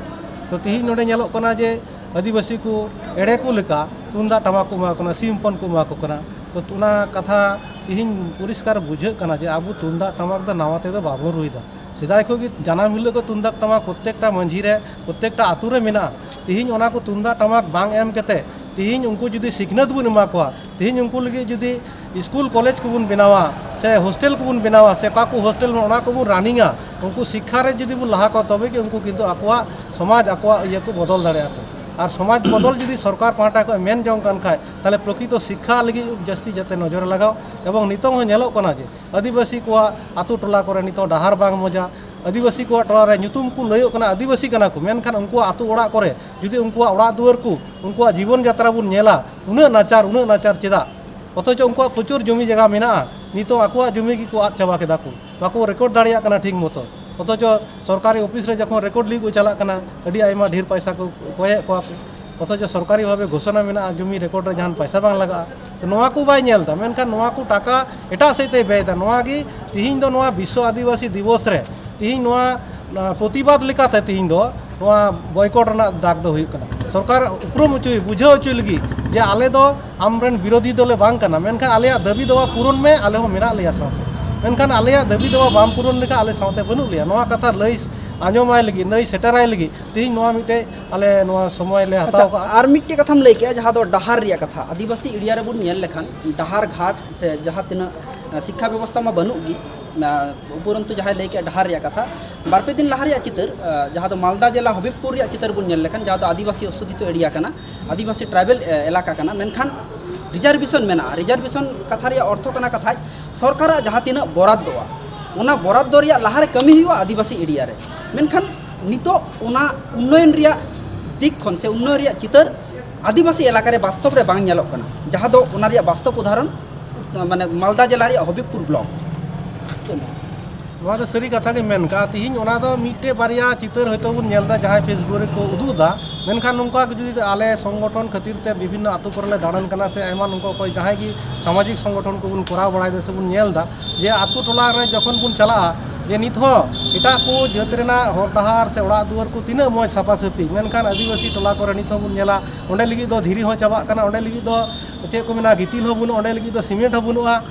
ᱛᱚ ᱛᱤᱦᱤᱧ ᱱᱚᱰᱮ ᱧᱮᱞᱚᱜ ᱠᱟᱱᱟ ᱡᱮ ᱟᱹᱫᱤᱵᱟᱹᱥᱤ ᱠᱚ ᱮᱲᱮ ᱠᱚ ᱞᱮᱠᱟ ᱛᱩᱢᱫᱟᱜ ᱴᱟᱢᱟᱠ ᱠᱚ ᱮᱢᱟ ᱠᱚ ᱠᱟᱱᱟ, ᱥᱤᱢ ᱦᱚᱯᱚᱱ ᱠᱚ ᱮᱢᱟ ᱠᱚ ᱠᱟᱱᱟ᱾ ᱛᱚ ᱚᱱᱟ ᱠᱟᱛᱷᱟ ᱛᱤᱦᱤᱧ ᱯᱚᱨᱤᱥᱠᱟᱨ ᱵᱩᱡᱷᱟᱹᱜ ᱠᱟᱱᱟ ᱡᱮ ᱟᱵᱚ ᱛᱩᱢᱫᱟᱜ ᱴᱟᱢᱟᱠ ᱫᱚ ᱱᱟᱣᱟ ᱛᱮᱫᱚ ᱵᱟᱵᱚᱱ ᱨᱩᱭᱮᱫᱟ᱾ ᱥᱮᱫᱟᱭ ᱠᱷᱚᱱ ᱜᱮ ᱡᱟᱱᱟᱢ ᱦᱤᱞᱳᱜ ᱠᱚ ᱛᱩᱢᱫᱟᱜ ᱴᱟᱢᱟᱠ ᱯᱨᱚᱛᱛᱮᱠᱴᱟ ᱢᱟᱹᱡᱷᱤ ᱨᱮ, ᱯᱨᱚᱛᱛᱮᱠᱴᱟ ᱟᱛᱳ ᱨᱮ ᱢᱮᱱᱟᱜᱼᱟ᱾ ᱛᱤᱦᱤᱧ ᱚᱱᱟ ᱠᱚ ᱛᱩᱢᱫᱟᱜ ᱴᱟᱢᱟᱠ ᱵᱟᱝ ᱮᱢ ᱠᱟᱛᱮ ᱛᱤᱦᱤᱧ ᱩᱱᱠᱩ ᱡᱩᱫᱤ ᱥᱤᱠᱷᱱᱟᱹᱛ ᱵᱚᱱ ᱮᱢᱟ ᱠᱚᱣᱟ, ᱛᱤᱦᱤᱧ ᱩᱱᱠᱩ ᱞᱟᱹᱜᱤᱫ ᱡᱩᱫᱤ ᱥᱠᱩᱞ ᱠᱚᱞᱮᱡᱽ ᱠᱚᱵᱚᱱ ᱵᱮᱱᱟᱣᱟ, ᱥᱮ ᱦᱳᱥᱴᱮᱞ ᱠᱚᱵᱚᱱ ᱵᱮᱱᱟᱣᱟ, ᱥᱮ ᱚᱠᱟ ᱠᱚ ᱦᱳᱥᱴᱮᱞ ᱚᱱᱟ ᱠᱚᱵᱚᱱ ᱨᱟᱱᱤᱝᱟ, ᱩᱱᱠᱩ ᱥᱤᱠᱠᱷᱟ ᱨᱮ ᱡᱩᱫᱤ ᱵᱚᱱ ᱞᱟᱦᱟ ᱠᱚᱣᱟ, ᱛᱚᱵᱮ ᱜᱮ ᱩᱱᱠᱩ ᱠᱤᱱᱛᱩ ᱟᱠᱚᱣᱟᱜ ᱥᱚᱢᱟᱡᱽ, ᱟᱠᱚᱣᱟᱜ ᱤᱭᱟᱹ ᱠᱚ ᱵᱚᱫᱚᱞ ᱫᱟᱲᱮᱭᱟᱜᱼᱟ ᱠᱚ᱾ ᱟᱨ ᱥᱚᱢᱟᱡᱽ ᱵᱚᱫᱚᱞ ᱡᱩᱫᱤ ᱥᱚᱨᱠᱟᱨ ᱯᱟᱦᱴᱟ ᱠᱷᱚᱱ ᱢᱮᱱ ᱡᱚᱝ ᱠᱟᱱ ᱠᱷᱟᱡ, ᱛᱟᱦᱚᱞᱮ ᱯᱨᱚᱠᱤᱛᱚ ᱥᱤᱠᱠᱷᱟ ᱞᱟᱹᱜᱤᱫ ᱡᱟᱹᱥᱛᱤ ᱡᱟᱛᱮ ᱱᱚᱡᱚᱨ ᱞᱟᱜᱟᱣ᱾ ᱮᱵᱚᱝ ᱱᱤᱛᱚᱝ ᱦᱚᱸ ᱧᱮᱞᱚᱜ ᱠᱟᱱᱟ ᱡᱮ ᱟᱹᱫᱤᱵᱟᱹᱥᱤ ᱠᱚᱣᱟᱜ ᱟᱛᱳ ᱴᱚᱞᱟ ᱠᱚᱨᱮ ᱱᱤᱛᱚᱝ ᱰᱟᱦᱟᱨ ᱵᱟᱝ ᱢᱚᱡᱟ᱾ ᱟᱹᱫᱤᱵᱟᱹᱥᱤ ᱠᱚᱣᱟᱜ ᱴᱚᱞᱟ ᱨᱮ ᱧᱩᱛᱩᱢ ᱠᱚ ᱞᱟᱹᱭᱚᱜ ᱠᱟᱱᱟ, ᱟᱹᱫᱤᱵᱟᱹᱥᱤ ᱠᱟᱱᱟ ᱠᱚ, ᱢᱮᱱᱠᱷᱟᱱ ᱩᱱᱠᱩᱣᱟᱜ ᱟᱛᱳ ᱚᱲᱟᱜ ᱠᱚᱨᱮ ᱡᱩᱫᱤ ᱩᱱᱠᱩᱣᱟᱜ ᱚᱲᱟᱜ ᱫᱩᱣᱟᱹᱨ ᱠᱚ, ᱩᱱᱠᱩᱣᱟᱜ ᱡᱤᱵᱚᱱ ᱡᱟᱛᱨᱟ ᱵᱚᱱ ᱧᱮᱞᱟ, ᱩᱱᱟᱹᱜ ᱱᱟᱪᱟᱨ, ᱩᱱᱟᱹᱜ ᱱᱟᱪᱟᱨ ᱪᱮᱫᱟᱜ? ᱚᱛᱷᱚᱪᱚ ᱩᱱᱠᱩᱣᱟᱜ ᱯᱨᱚᱪᱩᱨ ᱡᱚᱢᱤ ᱡᱟᱭᱜᱟ ᱢᱮᱱᱟᱜᱼᱟ, ᱱᱤᱛᱚᱜ ᱟᱠᱚᱣᱟᱜ ᱡᱚᱢᱤ ᱜᱮᱠᱚ ᱟᱫ ᱪᱟᱵᱟ ᱠᱮᱫᱟ ᱠᱚ, ᱵᱟᱠᱚ ᱨᱮᱠᱚᱨᱰ ᱫᱟᱲᱮᱭᱟᱜ ᱠᱟᱱᱟ ᱴᱷᱤᱠ ᱢᱚᱛᱚ᱾ ᱚᱛᱷᱚᱪᱚ ᱥᱚᱨᱠᱟᱨᱤ ᱚᱯᱷᱤᱥ ᱨᱮ ᱡᱚᱠᱷᱚᱱ ᱨᱮᱠᱚᱨᱰ ᱞᱟᱹᱜᱤᱫ ᱠᱚ ᱪᱟᱞᱟᱜ ᱠᱟᱱᱟ, ᱟᱹᱰᱤ ᱟᱭᱢᱟ ᱰᱷᱮᱨ ᱯᱚᱭᱥᱟ ᱠᱚ ᱠᱚᱭᱮᱫ ᱠᱚᱣᱟ ᱠᱚ, ᱚᱛᱷᱚᱪᱚ ᱥᱚᱨᱠᱟᱨᱤ ᱵᱷᱟᱵᱮ ᱜᱷᱳᱥᱚᱱᱟ ᱢᱮᱱᱟᱜᱼᱟ, ᱡᱚᱢᱤ ᱨᱮᱠᱚᱨᱰ ᱨᱮ ᱡᱟᱦᱟᱱ ᱯᱚᱭᱥᱟ ᱵᱟᱝ ᱞᱟᱜᱟᱜᱼᱟ᱾ ᱛᱚ ᱱᱚᱣᱟ ᱠᱚ ᱵᱟᱭ ᱧᱮᱞ ᱮᱫᱟ, ᱢᱮᱱᱠᱷᱟᱱ ᱱᱚᱣᱟ ᱠᱚ ᱴᱟᱠᱟ ᱮᱴᱟᱜ ᱥᱮᱫ ᱛᱮᱭ ᱵᱮᱭ ᱮᱫᱟ᱾ ᱱᱚᱣᱟ ᱜᱮ ᱛᱤᱦᱤᱧ ᱫᱚ ᱱᱚᱣᱟ ᱵᱤᱥᱥᱚ ᱟᱹᱫᱤᱵᱟᱹᱥᱤ ᱫᱤᱵᱚᱥ ᱨᱮ ᱛᱤᱦᱤᱧ ᱱᱚᱣᱟ, ᱱᱚᱣᱟ ᱯᱨᱚᱛᱤᱵᱟᱫ ᱞᱮᱠᱟᱛᱮ ᱛᱤᱦᱤᱧ ᱫᱚ ᱱᱚᱣᱟ ᱵᱚᱭᱠᱚᱴ ᱨᱮᱱᱟᱜ ᱫᱟᱜ ᱫᱚ ᱦᱩᱭᱩᱜ ᱠᱟᱱᱟ᱾ ᱥᱚᱨᱠᱟᱨ ᱩᱯᱨᱩᱢ ᱦᱚᱪᱚᱭ, ᱵᱩᱡᱷᱟᱹᱣ ᱦᱚᱪᱚᱭ ᱞᱟᱹᱜᱤᱫ ᱡᱮ ᱟᱞᱮ ᱫᱚ ᱟᱢᱨᱮᱱ ᱵᱤᱨᱳᱫᱷᱤ ᱫᱚᱞᱮ ᱵᱟᱝ ᱠᱟᱱᱟ, ᱢᱮᱱᱠᱷᱟᱱ ᱟᱞᱮᱭᱟᱜ ᱫᱟᱹᱵᱤ ᱫᱟᱣᱟ ᱯᱩᱨᱚᱱ ᱢᱮ, ᱟᱞᱮ ᱦᱚᱸ ᱢᱮᱱᱟᱜ ᱞᱮᱭᱟ ᱥᱟᱶᱛᱮ᱾ ᱢᱮᱱᱠᱷᱟᱱ ᱟᱞᱮᱭᱟᱜ ᱫᱟᱹᱵᱤ ᱫᱟᱣᱟ ᱵᱟᱢ ᱯᱩᱨᱚᱱ ᱞᱮᱠᱷᱟᱱ ᱟᱞᱮ ᱥᱟᱶᱛᱮ ᱵᱟᱹᱱᱩᱜ ᱞᱮᱭᱟ᱾ ᱱᱚᱣᱟ ᱠᱟᱛᱷᱟ ᱞᱟᱹᱭ ᱟᱸᱡᱚᱢᱟᱭ ᱞᱟᱹᱜᱤᱫ, ᱞᱟᱹᱭ ᱥᱮᱴᱮᱨᱟᱭ ᱞᱟᱹᱜᱤᱫ ᱛᱤᱦᱤᱧ ᱱᱚᱣᱟ ᱢᱤᱫᱴᱮᱡ ᱟᱞᱮ ᱱᱚᱣᱟ ᱥᱚᱢᱚᱭ ᱞᱮ ᱟᱪᱪᱷᱟ, ᱦᱟᱛᱟᱣ ᱠᱟᱜᱼᱟ᱾ ᱟᱨ ᱢᱤᱫᱴᱮᱡ ᱠᱟᱛᱷᱟᱢ ᱞᱟᱹᱭ ᱠᱮᱜᱼᱟ, ᱡᱟᱦᱟᱸ ᱫᱚ ᱰᱟᱦᱟᱨ ᱨᱮᱭᱟᱜ ᱠᱟᱛᱷᱟ᱾ ᱟᱹᱫᱤᱵᱟᱹᱥᱤ ᱮᱨᱤᱭᱟ ᱨᱮᱵᱚᱱ ᱧᱮᱞ ᱞᱮᱠᱷᱟᱱ ᱰᱟᱦᱟᱨ ᱜᱷᱟᱴ ᱥᱮ ᱡᱟᱦᱟᱸ ᱛᱤᱱᱟᱹᱜ, ᱟᱸ, ᱥᱤᱠᱠᱷᱟ ᱵᱮᱵᱚᱥᱛᱷᱟ ᱢᱟ ᱵᱟᱹᱱᱩᱜ ᱜᱮ᱾ ᱟᱸ, ᱩᱯᱚᱨᱚᱱᱛᱩ ᱡᱟᱦᱟᱸᱭ ᱞᱟᱹᱭ ᱠᱮᱜᱼᱟ ᱰᱟᱦᱟᱨ ᱨᱮᱭᱟᱜ ᱠᱟᱛᱷᱟ, ᱵᱟᱨᱯᱮ ᱫᱤᱱ ᱞᱟᱦᱟ ᱨᱮᱭᱟᱜ ᱪᱤᱛᱟᱹᱨ, ᱟᱸ, ᱡᱟᱦᱟᱸ ᱫᱚ ᱢᱟᱞᱫᱟ ᱡᱮᱞᱟ ᱦᱚᱵᱤᱵᱽᱯᱩᱨ ᱨᱮᱭᱟᱜ ᱪᱤᱛᱟᱹᱨ ᱵᱚᱱ ᱧᱮᱞ ᱞᱮᱠᱷᱟᱱ, ᱡᱟᱦᱟᱸ ᱫᱚ ᱟᱹᱫᱤᱵᱟᱹᱥᱤ ᱚᱥᱩᱫᱷᱤᱛᱚ ᱮᱨᱤᱭᱟ ᱠᱟᱱᱟ, ᱟᱹᱫᱤᱵᱟᱹᱥᱤ ᱴᱨᱟᱭᱵᱮᱞ, ᱮ, ᱮᱞᱟᱠᱟ ᱠᱟᱱᱟ, ᱢᱮᱱᱠᱷᱟᱱ ᱨᱤᱡᱟᱨᱵᱷᱮᱥᱚᱱ ᱢᱮᱱᱟᱜᱼᱟ᱾ ᱨᱤᱡᱟᱨᱵᱷᱮᱥᱚᱱ ᱠᱟᱛᱷᱟ ᱨᱮᱭᱟᱜ ᱚᱨᱛᱷᱚ ᱠᱟᱱᱟ ᱠᱟᱛᱷᱟᱡ ᱥᱚᱨᱠᱟᱨᱟᱜ ᱡᱟᱦᱟᱸ ᱛᱤᱱᱟᱹᱜ ᱵᱚᱨᱟᱫᱫᱚᱜᱼᱟ, ᱚᱱᱟ ᱵᱚᱨᱟᱫᱫᱚ ᱨᱮᱭᱟᱜ ᱞᱟᱦᱟᱨᱮ ᱠᱟᱹᱢᱤ ᱦᱩᱭᱩᱜᱼᱟ ᱟᱹᱫᱤᱵᱟᱹᱥᱤ ᱮᱨᱤᱭᱟ ᱨᱮ᱾ ᱢᱮᱱᱠᱷᱟᱱ ᱱᱤᱛᱚᱜ ᱚᱱᱟ ᱩᱱᱱᱚᱭᱚᱱ ᱨᱮᱭᱟᱜ ᱫᱤᱠ ᱠᱷᱚᱱ ᱥᱮ ᱩᱱᱱᱚᱭᱚᱱ ᱨᱮᱭᱟᱜ ᱪᱤᱛᱟᱹᱨ ᱟᱹᱫᱤᱵᱟᱹᱥᱤ ᱮᱞᱟᱠᱟ ᱨᱮ ᱵᱟᱥᱛᱚᱵ ᱨᱮ ᱵᱟᱝ ᱧᱮᱞᱚᱜ ᱠᱟᱱᱟ, ᱡᱟᱦᱟᱸ ᱫᱚ ᱚᱱᱟ ᱨᱮᱭᱟᱜ ᱵᱟᱥᱛᱚᱵ ᱩᱫᱟᱦᱚᱨᱚᱱ, ᱢᱟᱱᱮ, ᱢᱟᱞᱫᱟ ᱡᱮᱞᱟ ᱨᱮᱭᱟᱜ ᱦᱚᱵᱤᱵᱽᱯᱩᱨ ᱵᱞᱚᱠ᱾ ᱱᱚᱣᱟ ᱫᱚ ᱥᱟᱹᱨᱤ ᱠᱟᱛᱷᱟ ᱜᱮ ᱢᱮᱱ ᱠᱟᱜᱼᱟ᱾ ᱛᱤᱦᱤᱧ ᱚᱱᱟ ᱫᱚ ᱢᱤᱫᱴᱮᱡ ᱵᱟᱨᱭᱟ ᱪᱤᱛᱟᱹᱨ ᱦᱚᱭᱛᱳ ᱵᱚᱱ ᱧᱮᱞ ᱮᱫᱟ, ᱡᱟᱦᱟᱸᱭ Facebook ᱨᱮᱠᱚ ᱩᱫᱩᱜ ᱮᱫᱟ, ᱢᱮᱱᱠᱷᱟᱱ ᱱᱚᱝᱠᱟ ᱜᱮ ᱡᱩᱫᱤ ᱟᱞᱮ ᱥᱚᱝᱜᱚᱴᱷᱚᱱ ᱠᱷᱟᱹᱛᱤᱨ ᱛᱮ ᱵᱤᱵᱷᱤᱱᱱᱚ ᱟᱛᱳ ᱠᱚᱨᱮ ᱞᱮ ᱫᱟᱬᱟᱱ ᱠᱟᱱᱟ ᱥᱮ ᱟᱭᱢᱟ ᱱᱚᱝᱠᱟ ᱚᱠᱚᱭ ᱡᱟᱦᱟᱸᱭ ᱜᱮ ᱥᱟᱢᱟᱡᱤᱠ ᱥᱚᱝᱜᱚᱴᱷᱚᱱ ᱠᱚᱵᱚᱱ ᱠᱚᱨᱟᱣ ᱵᱟᱲᱟᱭ ᱫᱟ ᱥᱮ ᱵᱚᱱ ᱧᱮᱞ ᱮᱫᱟ, ᱡᱮ ᱟᱛᱳ ᱴᱚᱞᱟ ᱨᱮ ᱡᱚᱠᱷᱚᱱ ᱵᱚᱱ ᱪᱟᱞᱟᱜᱼᱟ, ᱡᱮ ᱱᱤᱛ ᱦᱚᱸ ᱮᱴᱟᱜ ᱠᱚ ᱡᱟᱹᱛ ᱨᱮᱱᱟᱜ ᱦᱚᱨ ᱰᱟᱦᱟᱨ ᱥᱮ ᱚᱲᱟᱜ ᱫᱩᱣᱟᱹᱨ ᱠᱚ ᱛᱤᱱᱟᱹᱜ ᱢᱚᱡᱽ ᱥᱟᱯᱷᱟ ᱥᱟᱹᱯᱷᱤ, ᱢᱮᱱᱠᱷᱟᱱ ᱟᱹᱫᱤᱵᱟᱹᱥᱤ ᱴᱚᱞᱟ ᱠᱚᱨᱮ ᱱᱤᱛ ᱦᱚᱸ ᱵᱚᱱ ᱧᱮᱞᱟ, ᱚᱸᱰᱮ ᱞᱟᱹᱜᱤᱫ ᱫᱚ ᱫᱷᱤᱨᱤ ᱦᱚᱸ ᱪᱟᱵᱟᱜ ᱠᱟᱱᱟ, ᱚᱸᱰᱮ ᱞᱟᱹᱜᱤᱫ ᱫᱚ ᱪᱮᱫ ᱠᱚ ᱢᱮᱱᱟ, ᱜᱤᱛᱤᱞ ᱦᱚᱸ ᱵᱟᱹᱱᱩᱜᱼᱟ, ᱚᱸᱰᱮ ᱞᱟᱹᱜᱤᱫ ᱫᱚ ᱥᱤᱢᱮᱱᱴ ᱦᱚᱸ ᱵᱟᱹᱱᱩᱜᱼᱟ᱾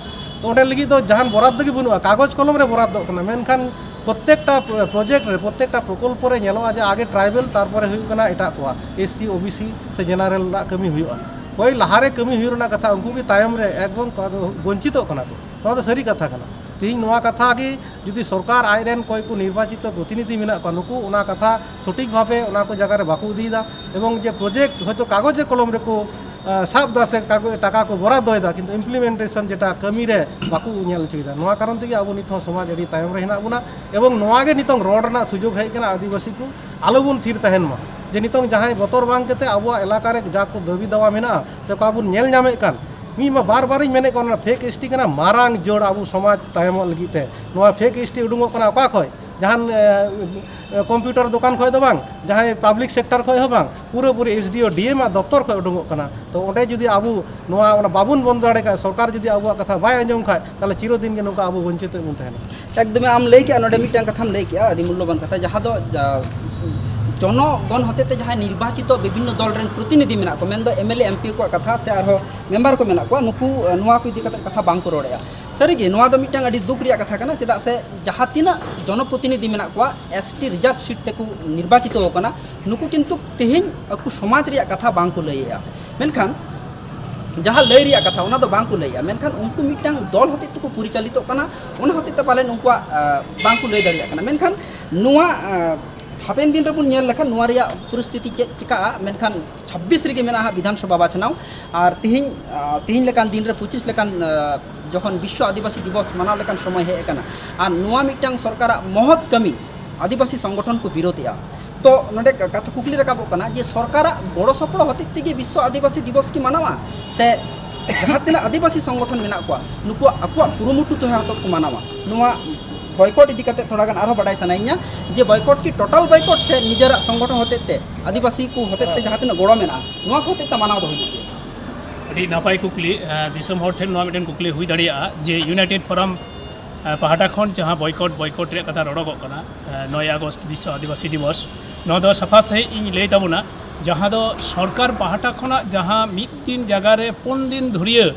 ᱛᱚ ᱚᱸᱰᱮ ᱞᱟᱹᱜᱤᱫ ᱫᱚ ᱡᱟᱦᱟᱱ ᱵᱚᱨᱟᱫ ᱜᱮ ᱵᱟᱹᱱᱩᱜᱼᱟ, ᱠᱟᱜᱚᱡᱽ ᱠᱚᱞᱚᱢ ᱨᱮ ᱵᱚᱨᱟᱫᱚᱜ ᱠᱟᱱᱟ, ᱢᱮᱱᱠᱷᱟᱱ ᱯᱨᱚᱛᱮᱠᱴᱟ ᱯᱨᱚᱡᱮᱠᱴ ᱨᱮ, ᱯᱨᱚᱛᱮᱠᱴᱟ ᱯᱨᱚᱠᱚᱞᱯᱚ ᱨᱮ ᱧᱮᱞᱚᱜᱼᱟ ᱡᱮ ᱟᱜᱮ ᱴᱨᱟᱭᱵᱮᱞ, ᱛᱟᱨᱯᱚᱨᱮ ᱦᱩᱭᱩᱜ ᱠᱟᱱᱟ ᱮᱴᱟᱜ ᱠᱚᱣᱟᱜ, S C, O B C ᱥᱮ ᱡᱮᱱᱟᱨᱮᱞ ᱨᱮᱱᱟᱜ ᱠᱟᱹᱢᱤ ᱦᱩᱭᱩᱜᱼᱟ᱾ ᱚᱠᱚᱭ ᱞᱟᱦᱟᱨᱮ ᱠᱟᱹᱢᱤ ᱦᱩᱭᱩᱜ ᱨᱮᱱᱟᱜ ᱠᱟᱛᱷᱟ, ᱩᱱᱠᱩ ᱜᱮ ᱛᱟᱭᱚᱢ ᱨᱮ ᱮᱠᱫᱚᱢ ᱠᱚ ᱟᱫᱚ ᱵᱚᱧᱪᱤᱛᱚᱜ ᱠᱟᱱᱟ ᱠᱚ᱾ ᱱᱚᱣᱟ ᱫᱚ ᱥᱟᱹᱨᱤ ᱠᱟᱛᱷᱟ ᱠᱟᱱᱟ᱾ ᱛᱮᱦᱮᱧ ᱱᱚᱣᱟ ᱠᱟᱛᱷᱟ ᱜᱮ ᱡᱩᱫᱤ ᱥᱚᱨᱠᱟᱨ ᱟᱡᱨᱮᱱ ᱚᱠᱚᱭ ᱠᱚ ᱱᱤᱨᱵᱟᱪᱤᱛᱚ ᱯᱨᱚᱛᱤᱱᱤᱫᱷᱤ ᱢᱮᱱᱟᱜ ᱠᱚᱣᱟ, ᱱᱩᱠᱩ ᱚᱱᱟ ᱠᱟᱛᱷᱟ ᱥᱚᱴᱷᱤᱠ ᱵᱷᱟᱵᱮ ᱚᱱᱟ ᱠᱚ ᱡᱟᱭᱜᱟ ᱨᱮ ᱵᱟᱠᱚ ᱤᱫᱤᱭᱮᱫᱟ, ᱮᱵᱚᱝ ᱡᱮ ᱯᱨᱚᱡᱮᱠᱴ ᱦᱚᱭᱛᱳ ᱠᱟᱜᱚᱡᱮ ᱠᱚᱞᱚᱢ ᱨᱮᱠᱚ ᱟᱸ, ᱥᱟᱵ ᱫᱟ ᱥᱮ ᱠᱟᱜᱚ-, ᱴᱟᱠᱟ ᱠᱚ ᱵᱚᱨᱟᱫ ᱫᱚᱭ ᱫᱟ, ᱠᱤᱱᱛᱩ ᱤᱢᱯᱞᱤᱢᱮᱱᱴᱮᱥᱚᱱ ᱡᱮᱴᱟ ᱠᱟᱹᱢᱤ ᱨᱮ ᱵᱟᱠᱚ ᱧᱮᱞ ᱦᱚᱪᱚᱭᱮᱫᱟ᱾ ᱱᱚᱣᱟ ᱠᱟᱨᱚᱱ ᱛᱮᱜᱮ ᱟᱵᱚ ᱱᱤᱛ ᱦᱚᱸ ᱥᱚᱢᱟᱡᱽ ᱟᱹᱰᱤ ᱛᱟᱭᱚᱢ ᱨᱮ ᱦᱮᱱᱟᱜ ᱵᱚᱱᱟ᱾ ᱮᱵᱚᱝ ᱱᱚᱣᱟ ᱜᱮ ᱱᱤᱛᱚᱝ ᱨᱚᱲ ᱨᱮᱱᱟᱜ ᱥᱩᱡᱳᱜᱽ ᱦᱮᱡ ᱠᱟᱱᱟ, ᱟᱹᱫᱤᱵᱟᱹᱥᱤ ᱠᱚ ᱟᱞᱚ ᱵᱚᱱ ᱛᱷᱤᱨ ᱛᱟᱦᱮᱱ ᱢᱟ, ᱡᱮ ᱱᱤᱛᱚᱝ ᱡᱟᱦᱟᱸᱭ ᱵᱚᱛᱚᱨ ᱵᱟᱝ ᱠᱟᱛᱮ ᱟᱵᱚᱣᱟᱜ ᱮᱞᱟᱠᱟ ᱨᱮ ᱡᱟ ᱠᱚ ᱫᱟᱹᱵᱤ ᱫᱟᱣᱟ ᱢᱮᱱᱟᱜᱼᱟ ᱥᱮ ᱚᱠᱟ ᱵᱚᱱ ᱧᱮᱞ ᱧᱟᱢᱮᱫ ᱠᱟᱱ, ᱢᱤᱫ ᱢᱟ ᱵᱟᱨ ᱵᱟᱨᱤᱧ ᱢᱮᱱᱮᱫ ᱠᱟᱱ, ᱚᱱᱟ ᱯᱷᱮᱠ ᱮᱥ ᱴᱤ ᱠᱟᱱᱟ, ᱢᱟᱨᱟᱝ ᱡᱳᱲ ᱟᱵᱚ ᱥᱚᱢᱟᱡᱽ ᱛᱟᱭᱚᱢᱚᱜ ᱞᱟᱹᱜᱤᱫ ᱛᱮ᱾ ᱱᱚᱣᱟ ᱯᱷᱮᱠ ᱮᱥ ᱴᱤ ᱩᱰᱩᱝᱚᱜ ᱠᱟᱱᱟ ᱚᱠᱟ ᱠᱷᱚᱡ? ᱡᱟᱦᱟᱱ, ᱮ, ᱠᱚᱢᱯᱤᱭᱩᱴᱟᱨ ᱫᱚᱠᱟᱱ ᱠᱷᱚᱡ ᱫᱚ ᱵᱟᱝ, ᱡᱟᱦᱟᱸᱭ ᱯᱟᱵᱽᱞᱤᱠ ᱥᱮᱠᱴᱟᱨ ᱠᱷᱚᱡ ᱦᱚᱸ ᱵᱟᱝ, ᱯᱩᱨᱟᱹᱯᱩᱨᱤ ᱮᱥ ᱰᱤ ᱳ, ᱰᱤ ᱮᱢ ᱟᱜ ᱫᱚᱯᱛᱚᱨ ᱠᱷᱚᱡ ᱩᱰᱩᱝᱚᱜ ᱠᱟᱱᱟ᱾ ᱛᱚ ᱚᱸᱰᱮ ᱡᱩᱫᱤ ᱟᱵᱚ ᱱᱚᱣᱟ, ᱚᱱᱟ ᱵᱟᱵᱚᱱ ᱵᱚᱱᱫᱚ ᱫᱟᱲᱮ ᱠᱷᱟᱡ, ᱥᱚᱨᱠᱟᱨ ᱡᱩᱫᱤ ᱟᱵᱚᱣᱟᱜ ᱠᱟᱛᱷᱟ ᱵᱟᱭ ᱟᱸᱡᱚᱢ ᱠᱷᱟᱡ, ᱛᱟᱦᱚᱞᱮ ᱪᱤᱨᱚᱫᱤᱱ ᱜᱮ ᱱᱚᱝᱠᱟ ᱟᱵᱚ ᱵᱚᱧᱪᱤᱛ ᱵᱚᱱ ᱛᱟᱦᱮᱱᱟ᱾ ᱮᱠᱫᱚᱢ ᱟᱢ ᱞᱟᱹᱭ ᱠᱮᱜᱼᱟ, ᱱᱚᱰᱮ ᱢᱤᱫᱴᱟᱝ ᱠᱟᱛᱷᱟᱢ ᱞᱟᱹᱭ ᱠᱮᱜᱼᱟ, ᱟᱹᱰᱤ ᱢᱩᱞᱞᱚᱵᱟᱱ ᱠᱟᱛᱷᱟ, ᱡᱟᱦᱟᱸ ᱫᱚ, ᱡᱟ-, ᱡᱚᱱᱚᱜᱚᱱ ᱦᱚᱛᱮᱛᱮ ᱡᱟᱦᱟᱸᱭ ᱱᱤᱨᱵᱟᱪᱤᱛᱚ ᱵᱤᱵᱷᱤᱱᱱᱚ ᱫᱚᱞ ᱨᱮᱱ ᱯᱨᱚᱛᱤᱱᱤᱫᱷᱤ ᱢᱮᱱᱟᱜ ᱠᱚ, ᱢᱮᱱᱫᱚ M L A, M P ᱠᱚᱣᱟᱜ ᱠᱟᱛᱷᱟ ᱥᱮ ᱟᱨᱦᱚᱸ ᱢᱮᱢᱵᱟᱨ ᱠᱚ ᱢᱮᱱᱟᱜ ᱠᱚᱣᱟ, ᱱᱩᱠᱩ, ᱱᱚᱣᱟ ᱠᱚ ᱤᱫᱤ ᱠᱟᱛᱮ ᱠᱟᱛᱷᱟ ᱵᱟᱝ ᱠᱚ ᱨᱚᱲᱮᱜᱼᱟ᱾ ᱥᱟᱹᱨᱤᱜᱮ ᱱᱚᱣᱟ ᱫᱚ ᱢᱤᱫᱴᱟᱝ ᱟᱹᱰᱤ ᱫᱩᱠ ᱨᱮᱭᱟᱜ ᱠᱟᱛᱷᱟ ᱠᱟᱱᱟ, ᱪᱮᱫᱟᱜ ᱥᱮ ᱡᱟᱦᱟᱸ ᱛᱤᱱᱟᱹᱜ ᱡᱚᱱᱚᱯᱨᱚᱛᱤᱱᱤᱫᱷᱤ ᱢᱮᱱᱟᱜ ᱠᱚᱣᱟ, ᱮᱥ ᱴᱤ ᱨᱤᱡᱟᱨᱵᱷ ᱥᱤᱴ ᱛᱮᱠᱚ ᱱᱤᱨᱵᱟᱪᱤᱛᱚ ᱟᱠᱟᱱᱟ, ᱱᱩᱠᱩ ᱠᱤᱱᱛᱩ ᱛᱮᱦᱮᱧ ᱟᱠᱚ ᱥᱚᱢᱟᱡᱽ ᱨᱮᱭᱟᱜ ᱠᱟᱛᱷᱟ ᱵᱟᱝ ᱠᱚ ᱞᱟᱹᱭᱮᱜᱼᱟ᱾ ᱢᱮᱱᱠᱷᱟᱱ ᱡᱟᱦᱟᱸ ᱞᱟᱹᱭ ᱨᱮᱭᱟᱜ ᱠᱟᱛᱷᱟ, ᱚᱱᱟ ᱫᱚ ᱵᱟᱝ ᱠᱚ ᱞᱟᱹᱭᱮᱜᱼᱟ, ᱢᱮᱱᱠᱷᱟᱱ ᱩᱱᱠᱩ ᱢᱤᱫᱴᱟᱝ ᱫᱚᱞ ᱦᱚᱛᱮᱡ ᱛᱮᱠᱚ ᱯᱚᱨᱤᱪᱟᱞᱤᱛᱚᱜ ᱠᱟᱱᱟ, ᱚᱱᱟ ᱦᱚᱛᱮᱡ ᱛᱮ ᱯᱟᱞᱮᱱ ᱩᱱᱠᱩᱣᱟᱜ, ᱟ, ᱵᱟᱝ ᱠᱚ ᱞᱟᱹᱭ ᱫᱟᱲᱮᱭᱟᱜ ᱠᱟᱱᱟ᱾ ᱢᱮᱱᱠᱷᱟᱱ ᱱᱚᱣᱟ, ᱟ, ᱦᱟᱯᱮᱱ ᱫᱤᱱ ᱨᱮᱵᱚᱱ ᱧᱮᱞ ᱞᱮᱠᱷᱟᱱ ᱱᱚᱣᱟ ᱨᱮᱭᱟᱜ ᱯᱚᱨᱤᱥᱛᱷᱤᱛᱤ ᱪᱮᱫ ᱪᱤᱠᱟᱹᱜᱼᱟ, ᱢᱮᱱᱠᱷᱟᱱ ᱪᱷᱟᱵᱵᱤᱥ ᱨᱮᱜᱮ ᱢᱮᱱᱟᱜᱼᱟ ᱦᱟᱸᱜ ᱵᱤᱫᱷᱟᱱ ᱥᱚᱵᱷᱟ ᱵᱟᱪᱷᱱᱟᱣ᱾ ᱟᱨ ᱛᱤᱦᱤᱧ, ᱟ, ᱛᱤᱦᱤᱧ ᱞᱮᱠᱟᱱ ᱫᱤᱱ ᱨᱮ ᱯᱚᱸᱪᱤᱥ ᱞᱮᱠᱟᱱ, ᱟ, ᱡᱚᱠᱷᱚᱱ ᱵᱤᱥᱥᱚ ᱟᱹᱫᱤᱵᱟᱹᱥᱤ ᱫᱤᱵᱚᱥ ᱢᱟᱱᱟᱣ ᱞᱮᱠᱟᱱ ᱥᱚᱢᱚᱭ ᱦᱮᱡ ᱟᱠᱟᱱᱟ, ᱟᱨ ᱱᱚᱣᱟ ᱢᱤᱫᱴᱟᱝ ᱥᱚᱨᱠᱟᱨᱟᱜ ᱢᱚᱦᱚᱛ ᱠᱟᱹᱢᱤ ᱟᱹᱫᱤᱵᱟᱹᱥᱤ ᱥᱚᱝᱜᱚᱴᱷᱚᱱ ᱠᱚ ᱵᱤᱨᱳᱫᱷᱮᱜᱼᱟ᱾ ᱛᱚ ᱱᱚᱰᱮ ᱠᱟ-, ᱠᱟᱛᱷᱟ ᱠᱩᱠᱞᱤ ᱨᱟᱠᱟᱵᱚᱜ ᱠᱟᱱᱟ ᱡᱮ ᱥᱚᱨᱠᱟᱨᱟᱜ ᱜᱚᱲᱚ ᱥᱚᱯᱚᱦᱚᱫ ᱦᱚᱛᱮᱡ ᱛᱮᱜᱮ ᱵᱤᱥᱥᱚ ᱟᱹᱫᱤᱵᱟᱹᱥᱤ ᱫᱤᱵᱚᱥ ᱠᱤ ᱢᱟᱱᱟᱣᱟ, ᱥᱮ ᱡᱟᱦᱟᱸ ᱛᱤᱱᱟᱹᱜ ᱟᱹᱫᱤᱵᱟᱹᱥᱤ ᱥᱚᱝᱜᱚᱴᱷᱚᱱ ᱢᱮᱱᱟᱜ ᱠᱚᱣᱟ, ᱱᱩᱠᱩᱣᱟᱜ ᱟᱠᱚᱣᱟᱜ ᱠᱩᱨᱩᱢᱩᱴᱩ ᱛᱮ ᱦᱚᱭᱛᱳ ᱠᱚ ᱢᱟᱱᱟᱣᱟ? ᱱᱚᱣᱟ ᱵᱚᱭᱠᱚᱴ ᱤᱫᱤ ᱠᱟᱛᱮ ᱛᱷᱚᱲᱟ ᱜᱟᱱ ᱟᱨᱦᱚᱸ ᱵᱟᱰᱟᱭ ᱥᱟᱱᱟᱭᱤᱧᱟ ᱡᱮ ᱵᱚᱭᱠᱚᱴ ᱠᱤ ᱴᱳᱴᱟᱞ ᱵᱚᱭᱠᱚᱴ ᱥᱮ ᱱᱤᱡᱮᱨᱟᱜ ᱥᱚᱝᱜᱚᱴᱷᱚᱱ ᱦᱚᱛᱮᱡ ᱛᱮ, ᱟᱹᱫᱤᱵᱟᱹᱥᱤ ᱠᱚ ᱦᱚᱛᱮᱡ ᱛᱮ ᱡᱟᱦᱟᱸ ᱛᱤᱱᱟᱹᱜ ᱜᱚᱲᱚ ᱢᱮᱱᱟᱜᱼᱟ, ᱱᱚᱣᱟ ᱠᱚ ᱦᱚᱛᱮᱡ ᱛᱮ ᱢᱟᱱᱟᱣ ᱫᱚ ᱦᱩᱭᱩᱜ ᱜᱮᱭᱟ? ᱟᱹᱰᱤ ᱱᱟᱯᱟᱭ ᱠᱩᱠᱞᱤ᱾ ᱮᱸ, ᱫᱤᱥᱚᱢ ᱦᱚᱲ ᱴᱷᱮᱱ ᱱᱚᱣᱟ ᱢᱤᱫᱴᱮᱱ ᱠᱩᱠᱞᱤ ᱦᱩᱭ ᱫᱟᱲᱮᱭᱟᱜᱼᱟ ᱡᱮ ᱤᱭᱩᱱᱟᱭᱴᱮᱰ ᱯᱷᱳᱨᱟᱢ, ᱮᱸ, ᱯᱟᱦᱴᱟ ᱠᱷᱚᱱ ᱡᱟᱦᱟᱸ ᱵᱚᱭᱠᱚᱴ, ᱵᱚᱭᱠᱚᱴ ᱨᱮᱭᱟᱜ ᱠᱟᱛᱷᱟ ᱨᱚᱲᱚᱜᱚᱜ ᱠᱟᱱᱟ, ᱮᱸ, ᱱᱚᱭ ᱟᱜᱚᱥᱴ ᱵᱤᱥᱥᱚ ᱟᱹᱫᱤᱵᱟᱹᱥᱤ ᱫᱤᱵᱚᱥ, ᱱᱚᱣᱟ ᱫᱚ ᱥᱟᱯᱷᱟ ᱥᱟᱺᱦᱤᱡ ᱤᱧ ᱞᱟᱹᱭ ᱛᱟᱵᱚᱱᱟ, ᱡᱟᱦᱟᱸ ᱫᱚ ᱥᱚᱨᱠᱟᱨ ᱯᱟᱦᱴᱟ ᱠᱷᱚᱱᱟᱜ ᱡᱟᱦᱟᱸ ᱢᱤᱫ ᱫᱤᱱ ᱡᱟᱭᱜᱟ ᱨᱮ ᱯᱩᱱ ᱫᱤᱱ ᱫᱷᱩᱨᱭᱟᱹ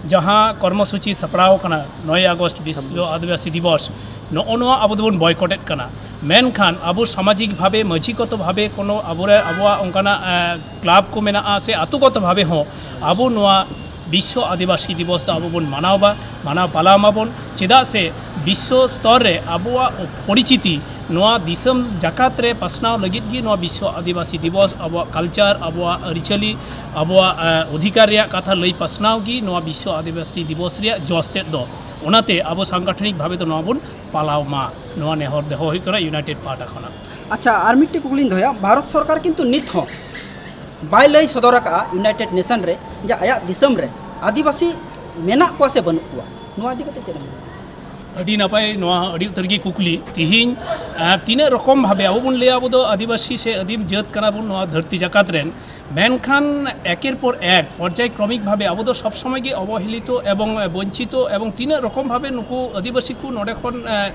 ᱡᱟᱦᱟᱸ ᱠᱚᱨᱢᱚᱥᱩᱪᱤ ᱥᱟᱯᱲᱟᱣ ᱟᱠᱟᱱᱟ, ᱱᱚᱭ ᱟᱜᱚᱥᱴ ᱵᱤᱥᱥᱚ ᱟᱹᱫᱤᱵᱟᱹᱥᱤ ᱫᱤᱵᱚᱥ, ᱱᱚᱜᱼᱚ ᱱᱚᱣᱟ ᱟᱵᱚ ᱫᱚᱵᱚᱱ ᱵᱚᱭᱠᱚᱴᱮᱫ ᱠᱟᱱᱟ᱾ ᱢᱮᱱᱠᱷᱟᱱ ᱟᱵᱚ ᱥᱟᱢᱟᱡᱤᱠ ᱵᱷᱟᱵᱮ, ᱢᱟᱹᱡᱷᱤᱜᱚᱛᱚ ᱵᱷᱟᱵᱮ ᱠᱳᱱᱳ ᱟᱵᱚᱨᱮ, ᱟᱵᱚᱣᱟᱜ ᱚᱱᱠᱟᱱᱟᱜ, ᱮᱸ, ᱠᱞᱟᱵᱽ ᱠᱚ ᱢᱮᱱᱟᱜᱼᱟ ᱥᱮ ᱟᱹᱛᱩᱜᱚᱛᱚ ᱵᱷᱟᱵᱮ ᱦᱚᱸ ᱟᱵᱚ ᱱᱚᱣᱟ ᱵᱤᱥᱥᱚ ᱟᱹᱫᱤᱵᱟᱹᱥᱤ ᱫᱤᱵᱚᱥ ᱫᱚ ᱟᱵᱚ ᱵᱚᱱ ᱢᱟᱱᱟᱣ ᱵᱟ-, ᱢᱟᱱᱟᱣ ᱯᱟᱞᱟᱣ ᱢᱟᱵᱚᱱ᱾ ᱪᱮᱫᱟᱜ ᱥᱮ ᱵᱤᱥᱥᱚ ᱥᱛᱚᱨ ᱨᱮ ᱟᱵᱚᱣᱟᱜ ᱯᱚᱨᱤᱪᱤᱛᱤ ᱱᱚᱣᱟ ᱫᱤᱥᱚᱢ ᱡᱟᱠᱟᱛ ᱨᱮ ᱯᱟᱥᱱᱟᱣ ᱞᱟᱹᱜᱤᱫ ᱜᱮ ᱱᱚᱣᱟ ᱵᱤᱥᱥᱚ ᱟᱹᱫᱤᱵᱟᱹᱥᱤ ᱫᱤᱵᱚᱥ, ᱟᱵᱚᱣᱟᱜ ᱠᱟᱞᱪᱟᱨ, ᱟᱵᱚᱣᱟᱜ ᱟᱹᱨᱤᱪᱟᱹᱞᱤ, ᱟᱵᱚᱣᱟᱜ, ᱮᱸ, ᱚᱫᱷᱤᱠᱟᱨ ᱨᱮᱭᱟᱜ ᱠᱟᱛᱷᱟ ᱞᱟᱹᱭ ᱯᱟᱥᱱᱟᱣ ᱜᱮ ᱱᱚᱣᱟ ᱵᱤᱥᱥᱚ ᱟᱹᱫᱤᱵᱟᱹᱥᱤ ᱫᱤᱵᱚᱥ ᱨᱮᱭᱟᱜ ᱡᱚᱥ ᱛᱮᱫ ᱫᱚ᱾ ᱚᱱᱟᱛᱮ ᱟᱵᱚ ᱥᱟᱝᱜᱚᱴᱷᱚᱱᱤᱠ ᱵᱷᱟᱵᱮ ᱫᱚ ᱱᱚᱣᱟ ᱵᱚᱱ ᱯᱟᱞᱟᱣ ᱢᱟ, ᱱᱚᱣᱟ ᱱᱮᱦᱚᱨ ᱫᱚᱦᱚ ᱦᱩᱭᱩᱜ ᱠᱟᱱᱟ ᱤᱭᱩᱱᱟᱭᱴᱮᱰ ᱯᱟᱦᱴᱟ ᱠᱷᱚᱱᱟᱜ᱾ ᱟᱪᱪᱷᱟ, ᱟᱨ ᱢᱤᱫᱴᱮᱡ ᱠᱩᱠᱞᱤᱧ ᱫᱚᱦᱚᱭᱟ, ᱵᱷᱟᱨᱚᱛ ᱥᱚᱨᱠᱟᱨ ᱠᱤᱱᱛᱩ ᱱᱤᱛ ᱦᱚᱸ ᱵᱟᱭ ᱞᱟᱹᱭ ᱥᱚᱫᱚᱨ ᱟᱠᱟᱫᱼᱟ ᱤᱭᱩᱱᱟᱭᱴᱮᱰ ᱱᱮᱥᱚᱱ ᱨᱮ ᱡᱮ ᱟᱭᱟᱜ ᱫᱤᱥᱚᱢ ᱨᱮ ᱟᱹᱫᱤᱵᱟᱹᱥᱤ ᱢᱮᱱᱟᱜ ᱠᱚᱣᱟ ᱥᱮ ᱵᱟᱹᱱᱩᱜ ᱠᱚᱣᱟ, ᱱᱚᱣᱟ ᱤᱫᱤ ᱠᱟᱛᱮ ᱪᱮᱫ ᱮᱢ ᱢᱮᱱᱟ? ᱟᱹᱰᱤ ᱱᱟᱯᱟᱭ, ᱱᱚᱣᱟ ᱟᱹᱰᱤ ᱩᱛᱟᱹᱨ ᱜᱮ ᱠᱩᱠᱞᱤ᱾ ᱛᱤᱦᱤᱧ, ᱟᱨ ᱛᱤᱱᱟᱹᱜ ᱨᱚᱠᱚᱢ ᱵᱷᱟᱵᱮ ᱟᱵᱚ ᱵᱚᱱ ᱞᱟᱹᱭᱟ, ᱟᱵᱚ ᱫᱚ ᱟᱹᱫᱤᱵᱟᱹᱥᱤ ᱥᱮ ᱟᱹᱫᱤᱢ ᱡᱟᱹᱛ ᱠᱟᱱᱟ ᱵᱚᱱ ᱱᱚᱣᱟ ᱫᱷᱟᱹᱨᱛᱤ ᱡᱟᱠᱟᱛ ᱨᱮᱱ, ᱢᱮᱱᱠᱷᱟᱱ ᱮᱠᱮᱨ ᱯᱚᱨ ᱮᱠ ᱯᱚᱨᱡᱟᱭ ᱠᱨᱚᱢᱤᱠ ᱵᱷᱟᱵᱮ ᱟᱵᱚ ᱫᱚ ᱥᱚᱵᱽ ᱥᱚᱢᱚᱭ ᱜᱮ ᱚᱵᱚᱦᱮᱞᱤᱛᱚ ᱮᱵᱚᱝ ᱵᱚᱧᱪᱤᱛᱚ, ᱮᱵᱚᱝ ᱛᱤᱱᱟᱹᱜ ᱨᱚᱠᱚᱢ ᱵᱷᱟᱵᱮ ᱱᱩᱠᱩ ᱟᱹᱫᱤᱵᱟᱹᱥᱤ ᱠᱚ ᱱᱚᱰᱮ ᱠᱷᱚᱱ, ᱮ,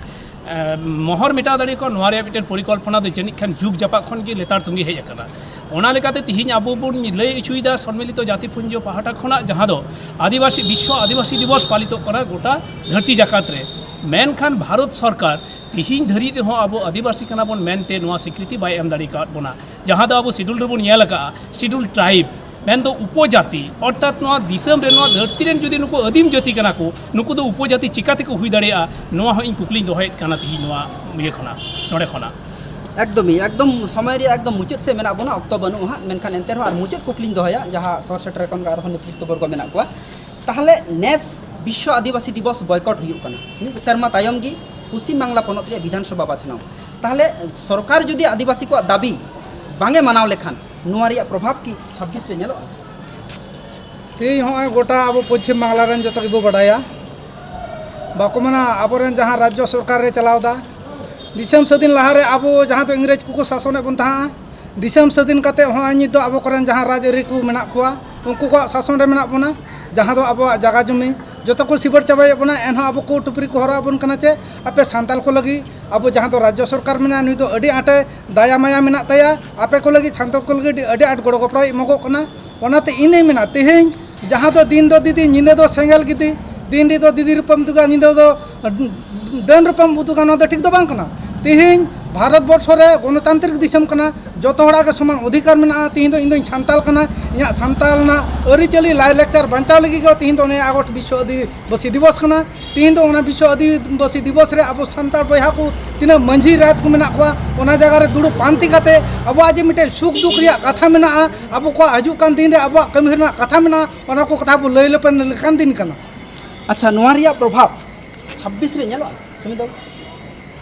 ᱮ, ᱢᱚᱦᱚᱨ ᱢᱮᱴᱟᱣ ᱫᱟᱲᱮ ᱠᱚᱣᱟ, ᱱᱚᱣᱟ ᱨᱮᱭᱟᱜ ᱢᱤᱫᱴᱮᱱ ᱯᱚᱨᱤᱠᱚᱞᱯᱚᱱᱟ ᱫᱚ ᱡᱟᱹᱱᱤᱡ ᱠᱷᱟᱱ ᱡᱩᱜᱽ ᱡᱟᱯᱟᱜ ᱠᱷᱚᱱ ᱜᱮ ᱞᱮᱛᱟᱲ ᱛᱚᱸᱜᱮ ᱦᱮᱡ ᱟᱠᱟᱱᱟ᱾ ᱚᱱᱟ ᱞᱮᱠᱟᱛᱮ ᱛᱤᱦᱤᱧ ᱟᱵᱚ ᱵᱚᱱ ᱞᱟᱹᱭ ᱦᱚᱪᱚᱭᱮᱫᱟ ᱥᱚᱱᱢᱤᱞᱤᱛᱚ ᱡᱟᱹᱛᱤ ᱯᱩᱧᱡᱚ ᱯᱟᱦᱴᱟ ᱠᱷᱚᱱᱟᱜ, ᱡᱟᱦᱟᱸ ᱫᱚ ᱟᱹᱫᱤᱵᱟᱹᱥᱤ, ᱵᱤᱥᱥᱚ ᱟᱹᱫᱤᱵᱟᱹᱥᱤ ᱫᱤᱵᱚᱥ ᱯᱟᱞᱤᱛᱚᱜ ᱠᱟᱱᱟ ᱜᱚᱴᱟ ᱫᱷᱟᱹᱨᱛᱤ ᱡᱟᱠᱟᱛ ᱨᱮ, ᱢᱮᱱᱠᱷᱟᱱ ᱵᱷᱟᱨᱚᱛ ᱥᱚᱨᱠᱟᱨ ᱛᱤᱦᱤᱧ ᱫᱷᱟᱹᱨᱤᱡ ᱨᱮᱦᱚᱸ ᱟᱵᱚ ᱟᱹᱫᱤᱵᱟᱹᱥᱤ ᱠᱟᱱᱟ ᱵᱚᱱ ᱢᱮᱱᱛᱮ ᱱᱚᱣᱟ ᱥᱤᱠᱨᱤᱛᱤ ᱵᱟᱭ ᱮᱢ ᱫᱟᱲᱮ ᱟᱠᱟᱫ ᱵᱚᱱᱟ, ᱡᱟᱦᱟᱸ ᱫᱚ ᱟᱵᱚ ᱥᱤᱰᱩᱞ ᱨᱮᱵᱚᱱ ᱧᱮᱞ ᱟᱠᱟᱫᱼᱟ, ᱥᱤᱰᱩᱞ ᱴᱨᱟᱭᱤᱵᱽ, ᱢᱮᱱᱫᱚ ᱩᱯᱚᱡᱟᱹᱛᱤ, ᱚᱨᱛᱷᱟᱛ ᱱᱚᱣᱟ ᱫᱤᱥᱚᱢ ᱨᱮ, ᱱᱚᱣᱟ ᱫᱷᱟᱹᱨᱛᱤ ᱨᱮᱱ ᱡᱩᱫᱤ ᱱᱩᱠᱩ ᱟᱹᱫᱤᱢ ᱡᱟᱹᱛᱤ ᱠᱟᱱᱟ ᱠᱚ, ᱱᱩᱠᱩ ᱫᱚ ᱩᱯᱚᱡᱟᱹᱛᱤ ᱪᱤᱠᱟ ᱛᱮᱠᱚ ᱦᱩᱭ ᱫᱟᱲᱮᱭᱟᱜᱼᱟ? ᱱᱚᱣᱟ ᱦᱚᱸ ᱤᱧ ᱠᱩᱠᱞᱤᱧ ᱫᱚᱦᱚᱭᱮᱫ ᱠᱟᱱᱟ ᱛᱤᱦᱤᱧ ᱱᱚᱣᱟ ᱤᱭᱟᱹ ᱠᱷᱚᱱᱟᱜ, ᱱᱚᱰᱮ ᱠᱷᱚᱱᱟᱜ᱾ ᱮᱠᱫᱚᱢ ᱥᱚᱢᱚᱭ ᱨᱮᱭᱟᱜ ᱮᱠᱫᱚᱢ ᱢᱩᱪᱟᱹᱫ ᱥᱮᱫ ᱢᱮᱱᱟᱜ ᱵᱚᱱᱟ, ᱚᱠᱛᱚ ᱵᱟᱹᱱᱩᱜᱼᱟ ᱦᱟᱸᱜ, ᱢᱮᱱᱠᱷᱟᱱ ᱮᱱᱛᱮ ᱨᱮᱦᱚᱸ ᱟᱨ ᱢᱩᱪᱟᱹᱫ ᱠᱩᱠᱞᱤᱧ ᱫᱚᱦᱚᱭᱟ, ᱡᱟᱦᱟᱸ ᱥᱚᱦᱚᱨ ᱥᱮᱴᱮᱨ ᱟᱠᱟᱱ ᱟᱨᱦᱚᱸ ᱱᱮᱛᱨᱤᱛᱵᱚᱨᱜᱚ ᱢᱮᱱᱟᱜ ᱠᱚᱣᱟ, ᱛᱟᱦᱚᱞᱮ ᱱᱮᱥ ᱵᱤᱥᱥᱚ ᱟᱹᱫᱤᱵᱟᱹᱥᱤ ᱫᱤᱵᱚᱥ ᱵᱚᱭᱠᱚᱴ ᱦᱩᱭᱩᱜ ᱠᱟᱱᱟ, ᱢᱤᱫ ᱥᱮᱨᱢᱟ ᱛᱟᱭᱚᱢ ᱜᱮ ᱯᱚᱥᱪᱤᱢ ᱵᱟᱝᱞᱟ ᱯᱚᱱᱚᱛ ᱨᱮᱭᱟᱜ ᱵᱤᱫᱷᱟᱱ ᱥᱚᱵᱷᱟ ᱵᱟᱪᱷᱱᱟᱣ᱾ ᱛᱟᱦᱚᱞᱮ ᱥᱚᱨᱠᱟᱨ ᱡᱩᱫᱤ ᱟᱹᱫᱤᱵᱟᱹᱥᱤ ᱠᱚᱣᱟᱜ ᱫᱟᱹᱵᱤ ᱵᱟᱝ ᱮ ᱢᱟᱱᱟᱣ ᱞᱮᱠᱷᱟᱱ, ᱱᱚᱣᱟ ᱨᱮᱭᱟᱜ ᱯᱨᱚᱵᱷᱟᱵᱽ ᱠᱤ ᱪᱷᱟᱵᱵᱤᱥ ᱨᱮ ᱧᱮᱞᱚᱜᱼᱟ? ᱛᱮᱦᱮᱧ ᱦᱚᱸᱜᱼᱚᱭ ᱜᱚᱴᱟ ᱟᱵᱚ ᱯᱚᱪᱷᱤᱢ ᱵᱟᱝᱞᱟ ᱨᱮᱱ ᱡᱚᱛᱚ ᱜᱮᱵᱚ ᱵᱟᱰᱟᱭᱟ, ᱵᱟᱠᱚ ᱢᱮᱱᱟ, ᱟᱵᱚᱨᱮᱱ ᱡᱟᱦᱟᱸ ᱨᱟᱡᱽᱡᱚ ᱥᱚᱨᱠᱟᱨ ᱨᱮ ᱪᱟᱞᱟᱣ ᱮᱫᱟ, ᱫᱤᱥᱚᱢ ᱥᱟᱹᱫᱷᱤᱱ ᱞᱟᱦᱟᱨᱮ ᱟᱵᱚ ᱡᱟᱦᱟᱸ ᱫᱚ ᱤᱝᱨᱮᱡᱽ ᱠᱚᱠᱚ ᱥᱟᱥᱚᱱᱮᱫ ᱵᱚᱱ ᱛᱟᱦᱮᱸᱫᱼᱟ, ᱫᱤᱥᱚᱢ ᱥᱟᱹᱫᱷᱤᱱ ᱠᱟᱛᱮ ᱦᱚᱸ ᱱᱤᱛ ᱫᱚ ᱟᱵᱚ ᱠᱚᱨᱮᱱ ᱡᱟᱦᱟᱸ ᱨᱟᱡᱽ ᱟᱹᱨᱤ ᱠᱚ ᱢᱮᱱᱟᱜ ᱠᱚᱣᱟ, ᱩᱱᱠᱩ ᱠᱚᱣᱟᱜ ᱥᱟᱥᱚᱱ ᱨᱮ ᱢᱮᱱᱟᱜ ᱵᱚᱱᱟ᱾ ᱡᱟᱦᱟᱸ ᱫᱚ ᱟᱵᱚᱣᱟᱜ ᱡᱟᱭᱜᱟ ᱡᱚᱢᱤ ᱡᱚᱛᱚ ᱠᱚ ᱥᱤᱵᱟᱹᱲ ᱪᱟᱵᱟᱭᱮᱫ ᱵᱚᱱᱟ, ᱮᱱᱦᱚᱸ ᱟᱵᱚ ᱠᱚ ᱴᱩᱯᱨᱤ ᱠᱚ ᱦᱚᱨᱚᱜ ᱟᱵᱚᱱ ᱠᱟᱱᱟ᱾ ᱪᱮ ᱟᱯᱮ ᱥᱟᱱᱛᱟᱲ ᱠᱚ ᱞᱟᱹᱜᱤᱫ ᱟᱵᱚ ᱡᱟᱦᱟᱸ ᱫᱚ ᱨᱟᱡᱽᱡᱚ ᱥᱚᱨᱠᱟᱨ ᱢᱮᱱᱟᱭᱟ, ᱱᱩᱭ ᱫᱚ ᱟᱹᱰᱤ ᱟᱸᱴᱮ ᱫᱟᱭᱟ ᱢᱟᱭᱟ ᱢᱮᱱᱟᱜ ᱛᱟᱭᱟ, ᱟᱯᱮ ᱠᱚ ᱞᱟᱹᱜᱤᱫ, ᱥᱟᱱᱛᱟᱲ ᱠᱚ ᱞᱟᱹᱜᱤᱫ ᱟᱹᱰᱤ ᱟᱸᱴ ᱜᱚᱲᱚ ᱜᱚᱯᱚᱲᱚᱭ ᱮᱢᱚᱜᱚᱜ ᱠᱟᱱᱟ᱾ ᱚᱱᱟᱛᱮ ᱤᱧ ᱫᱚᱧ ᱢᱮᱱᱟ, ᱛᱮᱦᱮᱧ ᱡᱟᱦᱟᱸ ᱫᱚ ᱫᱤᱱ ᱫᱚ ᱫᱤᱫᱤ, ᱧᱤᱫᱟᱹ ᱫᱚ ᱥᱮᱸᱜᱮᱞ ᱜᱤᱫᱤ, ᱫᱤᱱ ᱨᱮᱫᱚ ᱫᱤᱫᱤ ᱨᱩᱯᱟᱹᱢ ᱩᱫᱩᱜᱟ, ᱧᱤᱫᱟᱹ ᱫᱚ ᱰᱟᱹᱱ ᱨᱩᱯᱟᱹᱢ ᱩᱫᱩᱜᱟ, ᱱᱚᱣᱟ ᱫᱚ ᱴᱷᱤᱠ ᱫᱚ ᱵᱟᱝ ᱠᱟᱱᱟ᱾ ᱛᱮᱦᱮᱧ ᱵᱷᱟᱨᱚᱛ ᱵᱚᱨᱥᱚ ᱨᱮ ᱜᱚᱱᱚᱛᱟᱱᱛᱨᱤᱠ ᱫᱤᱥᱚᱢ ᱠᱟᱱᱟ, ᱡᱚᱛᱚ ᱦᱚᱲᱟᱜ ᱜᱮ ᱥᱚᱢᱟᱱ ᱚᱫᱷᱤᱠᱟᱨ ᱢᱮᱱᱟᱜᱼᱟ᱾ ᱛᱮᱦᱮᱧ ᱫᱚ ᱤᱧ ᱫᱚᱧ ᱥᱟᱱᱛᱟᱲ ᱠᱟᱱᱟ, ᱤᱧᱟᱹᱜ ᱥᱟᱱᱛᱟᱲ ᱨᱮᱱᱟᱜ ᱟᱹᱨᱤᱪᱟᱹᱞᱤ ᱞᱟᱭᱼᱞᱟᱠᱪᱟᱨ ᱵᱟᱧᱪᱟᱣ ᱞᱟᱹᱜᱤᱫ ᱜᱮ ᱛᱮᱦᱮᱧ ᱫᱚ ᱚᱱᱮ ᱟᱜᱚᱥᱴ ᱵᱤᱥᱥᱚ ᱟᱹᱫᱤᱵᱟᱹᱥᱤ ᱫᱤᱵᱚᱥ ᱠᱟᱱᱟ᱾ ᱛᱮᱦᱮᱧ ᱫᱚ ᱚᱱᱟ ᱵᱤᱥᱥᱚ ᱟᱹᱫᱤᱵᱟᱹᱥᱤ ᱫᱤᱵᱚᱥ ᱨᱮ ᱟᱵᱚ ᱥᱟᱱᱛᱟᱲ ᱵᱚᱭᱦᱟ ᱠᱚ ᱛᱤᱱᱟᱹᱜ ᱢᱟᱹᱡᱷᱤ ᱨᱟᱭᱛ ᱠᱚ ᱢᱮᱱᱟᱜ ᱠᱚᱣᱟ, ᱚᱱᱟ ᱡᱟᱭᱜᱟ ᱨᱮ ᱫᱩᱲᱩᱵ ᱯᱟᱱᱛᱮ ᱠᱟᱛᱮ ᱟᱵᱚᱣᱟᱜ ᱡᱮ ᱢᱤᱫᱴᱮᱱ ᱥᱩᱠ ᱫᱩᱠ ᱨᱮᱭᱟᱜ ᱠᱟᱛᱷᱟ ᱢᱮᱱᱟᱜᱼᱟ, ᱟᱵᱚ ᱠᱚᱣᱟᱜ ᱦᱤᱡᱩᱜ ᱠᱟᱱ ᱫᱤᱱ ᱨᱮ ᱟᱵᱚᱣᱟᱜ ᱠᱟᱹᱢᱤ ᱨᱮᱱᱟᱜ ᱠᱟᱛᱷᱟ ᱢᱮᱱᱟᱜᱼᱟ, ᱚᱱᱟ ᱠᱚ ᱠᱟᱛᱷᱟ ᱵᱚ ᱞᱟᱹᱭ ᱞᱮᱯᱮᱱ ᱞᱮᱠᱟᱱ ᱫᱤᱱ ᱠᱟᱱᱟ᱾ ᱟᱪᱪᱷᱟ, ᱱᱚᱣᱟ ᱨᱮᱭᱟᱜ ᱯᱨᱚᱵᱷᱟᱵᱽ ᱪᱷᱟᱵᱵᱤᱥ ᱨᱮ ᱧᱮᱞᱚᱜᱼᱟ, ᱥᱩᱢᱤᱛ ᱵᱟᱵᱩ?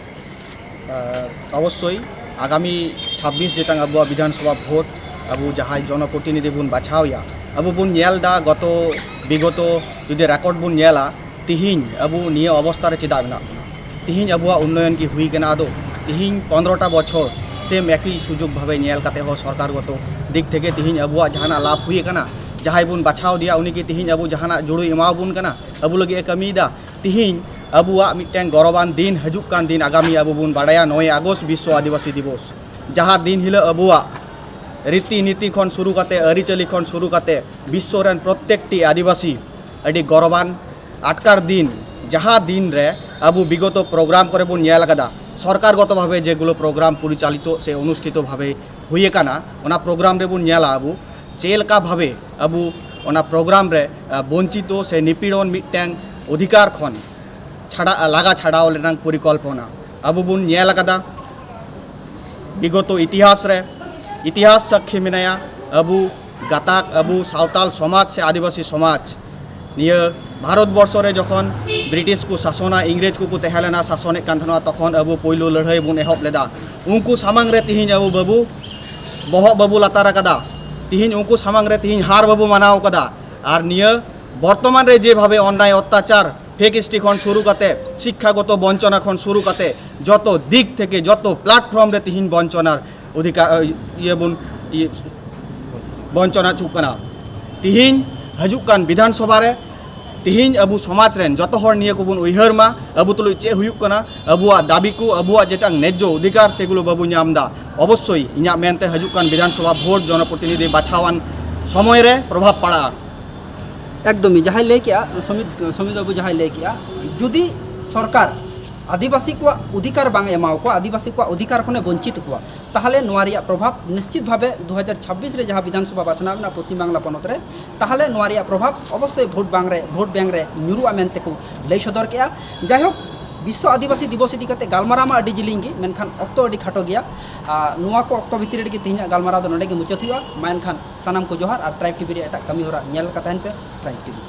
ᱟᱨ ᱚᱵᱚᱥᱥᱳᱭ ᱟᱜᱟᱢᱤ ᱪᱷᱟᱵᱵᱤᱥ ᱡᱮᱴᱟᱝ ᱟᱵᱚᱣᱟᱜ ᱵᱤᱫᱷᱟᱱ ᱥᱚᱵᱷᱟ ᱵᱷᱳᱴ, ᱟᱵᱚ ᱡᱟᱦᱟᱸᱭ ᱡᱚᱱᱚᱯᱨᱚᱛᱤᱱᱤᱫᱷᱤ ᱵᱚᱱ ᱵᱟᱪᱷᱟᱣᱮᱭᱟ, ᱟᱵᱚ ᱵᱚᱱ ᱧᱮᱞ ᱮᱫᱟ ᱜᱚᱛᱚ ᱵᱤᱜᱚᱛᱚ ᱡᱩᱫᱤ ᱨᱮᱠᱚᱨᱰ ᱵᱚᱱ ᱧᱮᱞᱟ, ᱛᱤᱦᱤᱧ ᱟᱵᱚ ᱱᱤᱭᱟᱹ ᱚᱵᱚᱥᱛᱷᱟ ᱨᱮ ᱪᱮᱫᱟᱜ ᱢᱮᱱᱟᱜ ᱵᱚᱱᱟ? ᱛᱤᱦᱤᱧ ᱟᱵᱚᱣᱟᱜ ᱩᱱᱱᱚᱭᱚᱱ ᱠᱤ ᱦᱩᱭ ᱠᱟᱱᱟ? ᱟᱫᱚ ᱛᱤᱦᱤᱧ ᱯᱚᱱᱨᱚᱴᱟ ᱵᱚᱪᱷᱚᱨ ᱥᱮᱢ ᱮᱠᱤ ᱥᱩᱡᱳᱜᱽ ᱵᱷᱟᱵᱮ ᱧᱮᱞ ᱠᱟᱛᱮ ᱦᱚᱸ ᱥᱚᱨᱠᱟᱨ ᱜᱚᱛᱚ ᱫᱤᱠ ᱛᱷᱮᱠᱮ ᱛᱤᱦᱤᱧ ᱟᱵᱚᱣᱟᱜ ᱡᱟᱦᱟᱱᱟᱜ ᱞᱟᱵᱷ ᱦᱩᱭ ᱟᱠᱟᱱᱟ? ᱡᱟᱦᱟᱸᱭ ᱵᱚᱱ ᱵᱟᱪᱷᱟᱣ ᱫᱮᱭᱟ ᱩᱱᱤ ᱠᱤ ᱛᱤᱦᱤᱧ ᱟᱵᱚ ᱡᱟᱦᱟᱱᱟᱜ ᱡᱩᱲᱩᱭ ᱮᱢᱟᱣᱟᱵᱚᱱ ᱠᱟᱱᱟ? ᱟᱵᱚ ᱞᱟᱹᱜᱤᱫ ᱮ ᱠᱟᱹᱢᱤᱭᱮᱫᱟ? ᱛᱤᱦᱤᱧ ᱟᱵᱚᱣᱟᱜ ᱢᱤᱫᱴᱮᱱ ᱜᱚᱨᱚᱵᱟᱱ ᱫᱤᱱ ᱦᱤᱡᱩᱜ ᱠᱟᱱ ᱫᱤᱱ ᱟᱜᱟᱢᱤ ᱟᱵᱚ ᱵᱚᱱ ᱵᱟᱲᱟᱭᱟ ᱱᱚᱭᱮ ᱟᱜᱚᱥᱴ ᱵᱤᱥᱥᱚ ᱟᱹᱫᱤᱵᱟᱹᱥᱤ ᱫᱤᱵᱚᱥ, ᱡᱟᱦᱟᱸ ᱫᱤᱱ ᱦᱤᱞᱳᱜ ᱟᱵᱚᱣᱟᱜ ᱨᱤᱛᱤ ᱱᱤᱛᱤ ᱠᱷᱚᱱ ᱥᱩᱨᱩ ᱠᱟᱛᱮ, ᱟᱹᱨᱤᱪᱟᱹᱞᱤ ᱠᱷᱚᱱ ᱥᱩᱨᱩ ᱠᱟᱛᱮ ᱵᱤᱥᱥᱚ ᱨᱮᱱ ᱯᱨᱚᱛᱛᱮᱠᱴᱤ ᱟᱹᱫᱤᱵᱟᱹᱥᱤ ᱟᱹᱰᱤ ᱜᱚᱨᱚᱵᱟᱱ ᱟᱴᱠᱟᱨ ᱫᱤᱱ, ᱡᱟᱦᱟᱸ ᱫᱤᱱ ᱨᱮ ᱟᱵᱚ ᱵᱤᱜᱚᱛᱚ ᱯᱨᱳᱜᱨᱟᱢ ᱠᱚᱨᱮ ᱵᱚᱱ ᱧᱮᱞ ᱟᱠᱟᱫᱟ, ᱥᱚᱨᱠᱟᱨ ᱜᱚᱛᱚ ᱵᱷᱟᱵᱮ ᱡᱮᱜᱩᱞᱳ ᱯᱨᱳᱜᱨᱟᱢ ᱯᱚᱨᱤᱪᱟᱞᱤᱛᱚ ᱥᱮ ᱚᱱᱩᱥᱴᱷᱤᱛᱚ ᱵᱷᱟᱵᱮ ᱦᱩᱭ ᱟᱠᱟᱱᱟ, ᱚᱱᱟ ᱯᱨᱳᱜᱨᱟᱢ ᱨᱮᱵᱚᱱ ᱧᱮᱞᱟ ᱟᱵᱚ ᱪᱮᱫ ᱞᱮᱠᱟ ᱵᱷᱟᱵᱮ ᱟᱵᱚ ᱚᱱᱟ ᱯᱨᱳᱜᱨᱟᱢ ᱨᱮ, ᱟᱸ, ᱵᱚᱧᱪᱤᱛᱚ ᱥᱮ ᱱᱤᱯᱤᱲᱚᱱ ᱢᱤᱫᱴᱟᱝ ᱚᱫᱷᱤᱠᱟᱨ ᱠᱷᱚᱱ ᱪᱷᱟᱰᱟ, ᱞᱟᱜᱟ ᱪᱷᱟᱰᱟᱣ ᱨᱮᱱᱟᱜ ᱯᱚᱨᱤᱠᱚᱞᱯᱚᱱᱟ ᱟᱵᱚ ᱵᱚᱱ ᱧᱮᱞ ᱟᱠᱟᱫᱟ᱾ ᱵᱤᱜᱚᱛᱚ ᱤᱛᱤᱦᱟᱥ ᱨᱮ, ᱤᱛᱤᱦᱟᱥ ᱥᱟᱹᱠᱷᱤ ᱢᱮᱱᱟᱭᱟ ᱟᱵᱚ ᱜᱟᱛᱟᱠ, ᱟᱵᱚ ᱥᱟᱶᱛᱟᱞ ᱥᱚᱢᱟᱡᱽ ᱥᱮ ᱟᱹᱫᱤᱵᱟᱹᱥᱤ ᱥᱚᱢᱟᱡᱽ ᱱᱤᱭᱟᱹ ᱵᱷᱟᱨᱚᱛ ᱵᱚᱨᱥᱚ ᱨᱮ ᱡᱚᱠᱷᱚᱱ ᱵᱨᱤᱴᱤᱥ ᱠᱚ ᱥᱟᱥᱚᱱᱟ, ᱤᱝᱨᱮᱡᱽ ᱠᱚᱠᱚ ᱛᱟᱦᱮᱸ ᱞᱮᱱᱟ, ᱥᱟᱥᱚᱱᱮᱫ ᱠᱟᱱ ᱛᱟᱦᱮᱱᱟ, ᱛᱚᱠᱷᱚᱱ ᱟᱵᱚ ᱯᱳᱭᱞᱳ ᱞᱟᱹᱲᱦᱟᱹᱭ ᱵᱚᱱ ᱮᱦᱚᱵ ᱞᱮᱫᱟ᱾ ᱩᱱᱠᱩ ᱥᱟᱢᱟᱝ ᱨᱮ ᱛᱤᱦᱤᱧ ᱟᱵᱚ ᱵᱟᱵᱚ ᱵᱚᱦᱚᱜ ᱵᱟᱵᱚ ᱞᱟᱛᱟᱨ ᱟᱠᱟᱫᱟ᱾ ᱛᱤᱦᱤᱧ ᱩᱱᱠᱩ ᱥᱟᱢᱟᱝ ᱨᱮ ᱛᱤᱦᱤᱧ ᱦᱟᱨ ᱵᱟᱵᱚ ᱢᱟᱱᱟᱣ ᱟᱠᱟᱫᱟ᱾ ᱟᱨ ᱱᱤᱭᱟᱹ ᱵᱚᱨᱛᱚᱢᱟᱱ ᱨᱮ ᱡᱮᱵᱷᱟᱵᱮ ᱚᱱᱱᱟᱭ ᱚᱛᱛᱟᱪᱟᱨ ᱯᱷᱮᱠ ᱮᱥ ᱴᱤ ᱠᱷᱚᱱ ᱥᱩᱨᱩ ᱠᱟᱛᱮ, ᱥᱤᱠᱠᱷᱟᱜᱚᱛᱚ ᱵᱚᱧᱪᱚᱱᱟ ᱠᱷᱚᱱ ᱥᱩᱨᱩ ᱠᱟᱛᱮ, ᱡᱚᱛᱚ ᱫᱤᱠ ᱛᱷᱮᱠᱮ, ᱡᱚᱛᱚ ᱯᱞᱟᱴᱯᱷᱚᱨᱢ ᱨᱮ ᱛᱤᱦᱤᱧ ᱵᱚᱧᱪᱚᱱᱟᱨ ᱚᱫᱷᱤᱠᱟᱨ, ᱤᱭᱟᱹ ᱵᱚᱱ, ᱤᱭᱟᱹ, ᱵᱚᱧᱪᱚᱱᱟ ᱦᱚᱪᱚᱜ ᱠᱟᱱᱟ᱾ ᱛᱤᱦᱤᱧ ᱦᱤᱡᱩᱜ ᱠᱟᱱ ᱵᱤᱫᱷᱟᱱ ᱥᱚᱵᱷᱟ ᱨᱮ ᱛᱤᱦᱤᱧ ᱟᱵᱚ ᱥᱚᱢᱟᱡᱽ ᱨᱮᱱ ᱡᱚᱛᱚ ᱦᱚᱲ ᱱᱤᱭᱟᱹ ᱠᱚᱵᱚᱱ ᱩᱭᱦᱟᱹᱨ ᱢᱟ, ᱟᱵᱚ ᱛᱩᱞᱩᱡ ᱪᱮᱫ ᱦᱩᱭᱩᱜ ᱠᱟᱱᱟ, ᱟᱵᱚᱣᱟᱜ ᱫᱟᱹᱵᱤ ᱠᱚ, ᱟᱵᱚᱣᱟᱜ ᱡᱮᱴᱟᱝ ᱱᱮᱡᱽᱡᱚ ᱚᱫᱷᱤᱠᱟᱨ, ᱥᱮᱜᱩᱞᱳ ᱵᱟᱵᱚ ᱧᱟᱢ ᱮᱫᱟ᱾ ᱚᱵᱚᱥᱥᱳᱭ ᱤᱧᱟᱹᱜ ᱢᱮᱱᱛᱮ ᱦᱤᱡᱩᱜ ᱠᱟᱱ ᱵᱤᱫᱷᱟᱱ ᱥᱚᱵᱷᱟ ᱵᱷᱳᱴ, ᱡᱚᱱᱚᱯᱨᱚᱛᱤᱱᱤᱫᱷᱤ ᱵᱟᱪᱷᱟᱣᱟᱱ ᱥᱚᱢᱚᱭ ᱨᱮ ᱯᱨᱚᱵᱷᱟᱵᱽ ᱯᱟᱲᱟᱜᱼᱟ᱾ ᱮᱠᱫᱚᱢ ᱡᱟᱦᱟᱸᱭ ᱞᱟᱹᱭ ᱠᱮᱜᱼᱟ, ᱥᱚᱢᱤᱛ ᱥᱚᱢᱤᱛ ᱵᱟᱹᱵᱩ ᱡᱟᱦᱟᱸᱭ ᱞᱟᱹᱭ ᱠᱮᱜᱼᱟ, ᱡᱩᱫᱤ ᱥᱚᱨᱠᱟᱨ ᱟᱹᱫᱤᱵᱟᱹᱥᱤ ᱠᱚᱣᱟᱜ ᱚᱫᱷᱤᱠᱟᱨ ᱵᱟᱝ ᱮ ᱮᱢᱟᱣ ᱠᱚᱣᱟ, ᱟᱹᱫᱤᱵᱟᱹᱥᱤ ᱠᱚᱣᱟᱜ ᱚᱫᱷᱤᱠᱟᱨ ᱠᱷᱚᱱᱮ ᱵᱚᱧᱪᱤᱛ ᱠᱚᱣᱟ, ᱛᱟᱦᱚᱞᱮ ᱱᱚᱣᱟ ᱨᱮᱭᱟᱜ ᱯᱨᱚᱵᱷᱟᱵᱽ ᱱᱤᱥᱪᱤᱛ ᱵᱷᱟᱵᱮ ᱫᱩ ᱦᱟᱡᱟᱨ ᱪᱷᱟᱵᱵᱤᱥ ᱨᱮ ᱡᱟᱦᱟᱸ ᱵᱤᱫᱷᱟᱱ ᱥᱚᱵᱷᱟ ᱵᱟᱪᱷᱱᱟᱣ ᱢᱮᱱᱟᱜᱼᱟ ᱯᱚᱥᱪᱤᱢ ᱵᱟᱝᱞᱟ ᱯᱚᱱᱚᱛ ᱨᱮ, ᱛᱟᱦᱚᱞᱮ ᱱᱚᱣᱟ ᱨᱮᱭᱟᱜ ᱯᱨᱚᱵᱷᱟᱵᱽ ᱚᱵᱚᱥᱥᱳᱭ ᱵᱷᱳᱴ ᱵᱟᱝ ᱨᱮ, ᱵᱷᱳᱴ ᱵᱮᱝᱠ ᱨᱮ ᱧᱩᱨᱩᱜᱼᱟ ᱢᱮᱱᱛᱮ ᱠᱚ ᱞᱟᱹᱭ ᱥᱚᱫᱚᱨ ᱠᱮᱜᱼᱟ᱾ ᱡᱟᱭᱦᱳᱠ, ᱵᱤᱥᱥᱚ ᱟᱹᱫᱤᱵᱟᱹᱥᱤ ᱫᱤᱵᱚᱥ ᱤᱫᱤ ᱠᱟᱛᱮ ᱜᱟᱞᱢᱟᱨᱟᱣ ᱢᱟ ᱟᱹᱰᱤ ᱡᱤᱞᱤᱧ ᱜᱮ, ᱢᱮᱱᱠᱷᱟᱱ ᱚᱠᱛᱚ ᱟᱹᱰᱤ ᱠᱷᱟᱴᱚ ᱜᱮᱭᱟ᱾ ᱟᱨ ᱱᱚᱣᱟ ᱠᱚ ᱚᱠᱛᱚ ᱵᱷᱤᱛᱨᱤ ᱨᱮᱜᱮ ᱛᱮᱦᱮᱧᱟᱜ ᱜᱟᱞᱢᱟᱨᱟᱣ ᱫᱚ ᱱᱚᱰᱮ ᱜᱮ ᱢᱩᱪᱟᱹᱫ ᱦᱩᱭᱩᱜᱼᱟ᱾ ᱢᱟ ᱮᱱᱠᱷᱟᱱ ᱥᱟᱱᱟᱢ ᱠᱚ ᱡᱚᱦᱟᱨ, ᱟᱨ ᱴᱨᱟᱭᱤᱵᱽ ᱴᱤᱵᱷᱤ ᱨᱮ ᱮᱴᱟᱜ ᱠᱟᱹᱢᱤ ᱦᱚᱨᱟ ᱧᱮᱞ ᱠᱟᱛᱮ ᱛᱟᱦᱮᱱ ᱯᱮ ᱴᱨᱟᱭᱤᱵᱽ ᱴᱤᱵᱷᱤ᱾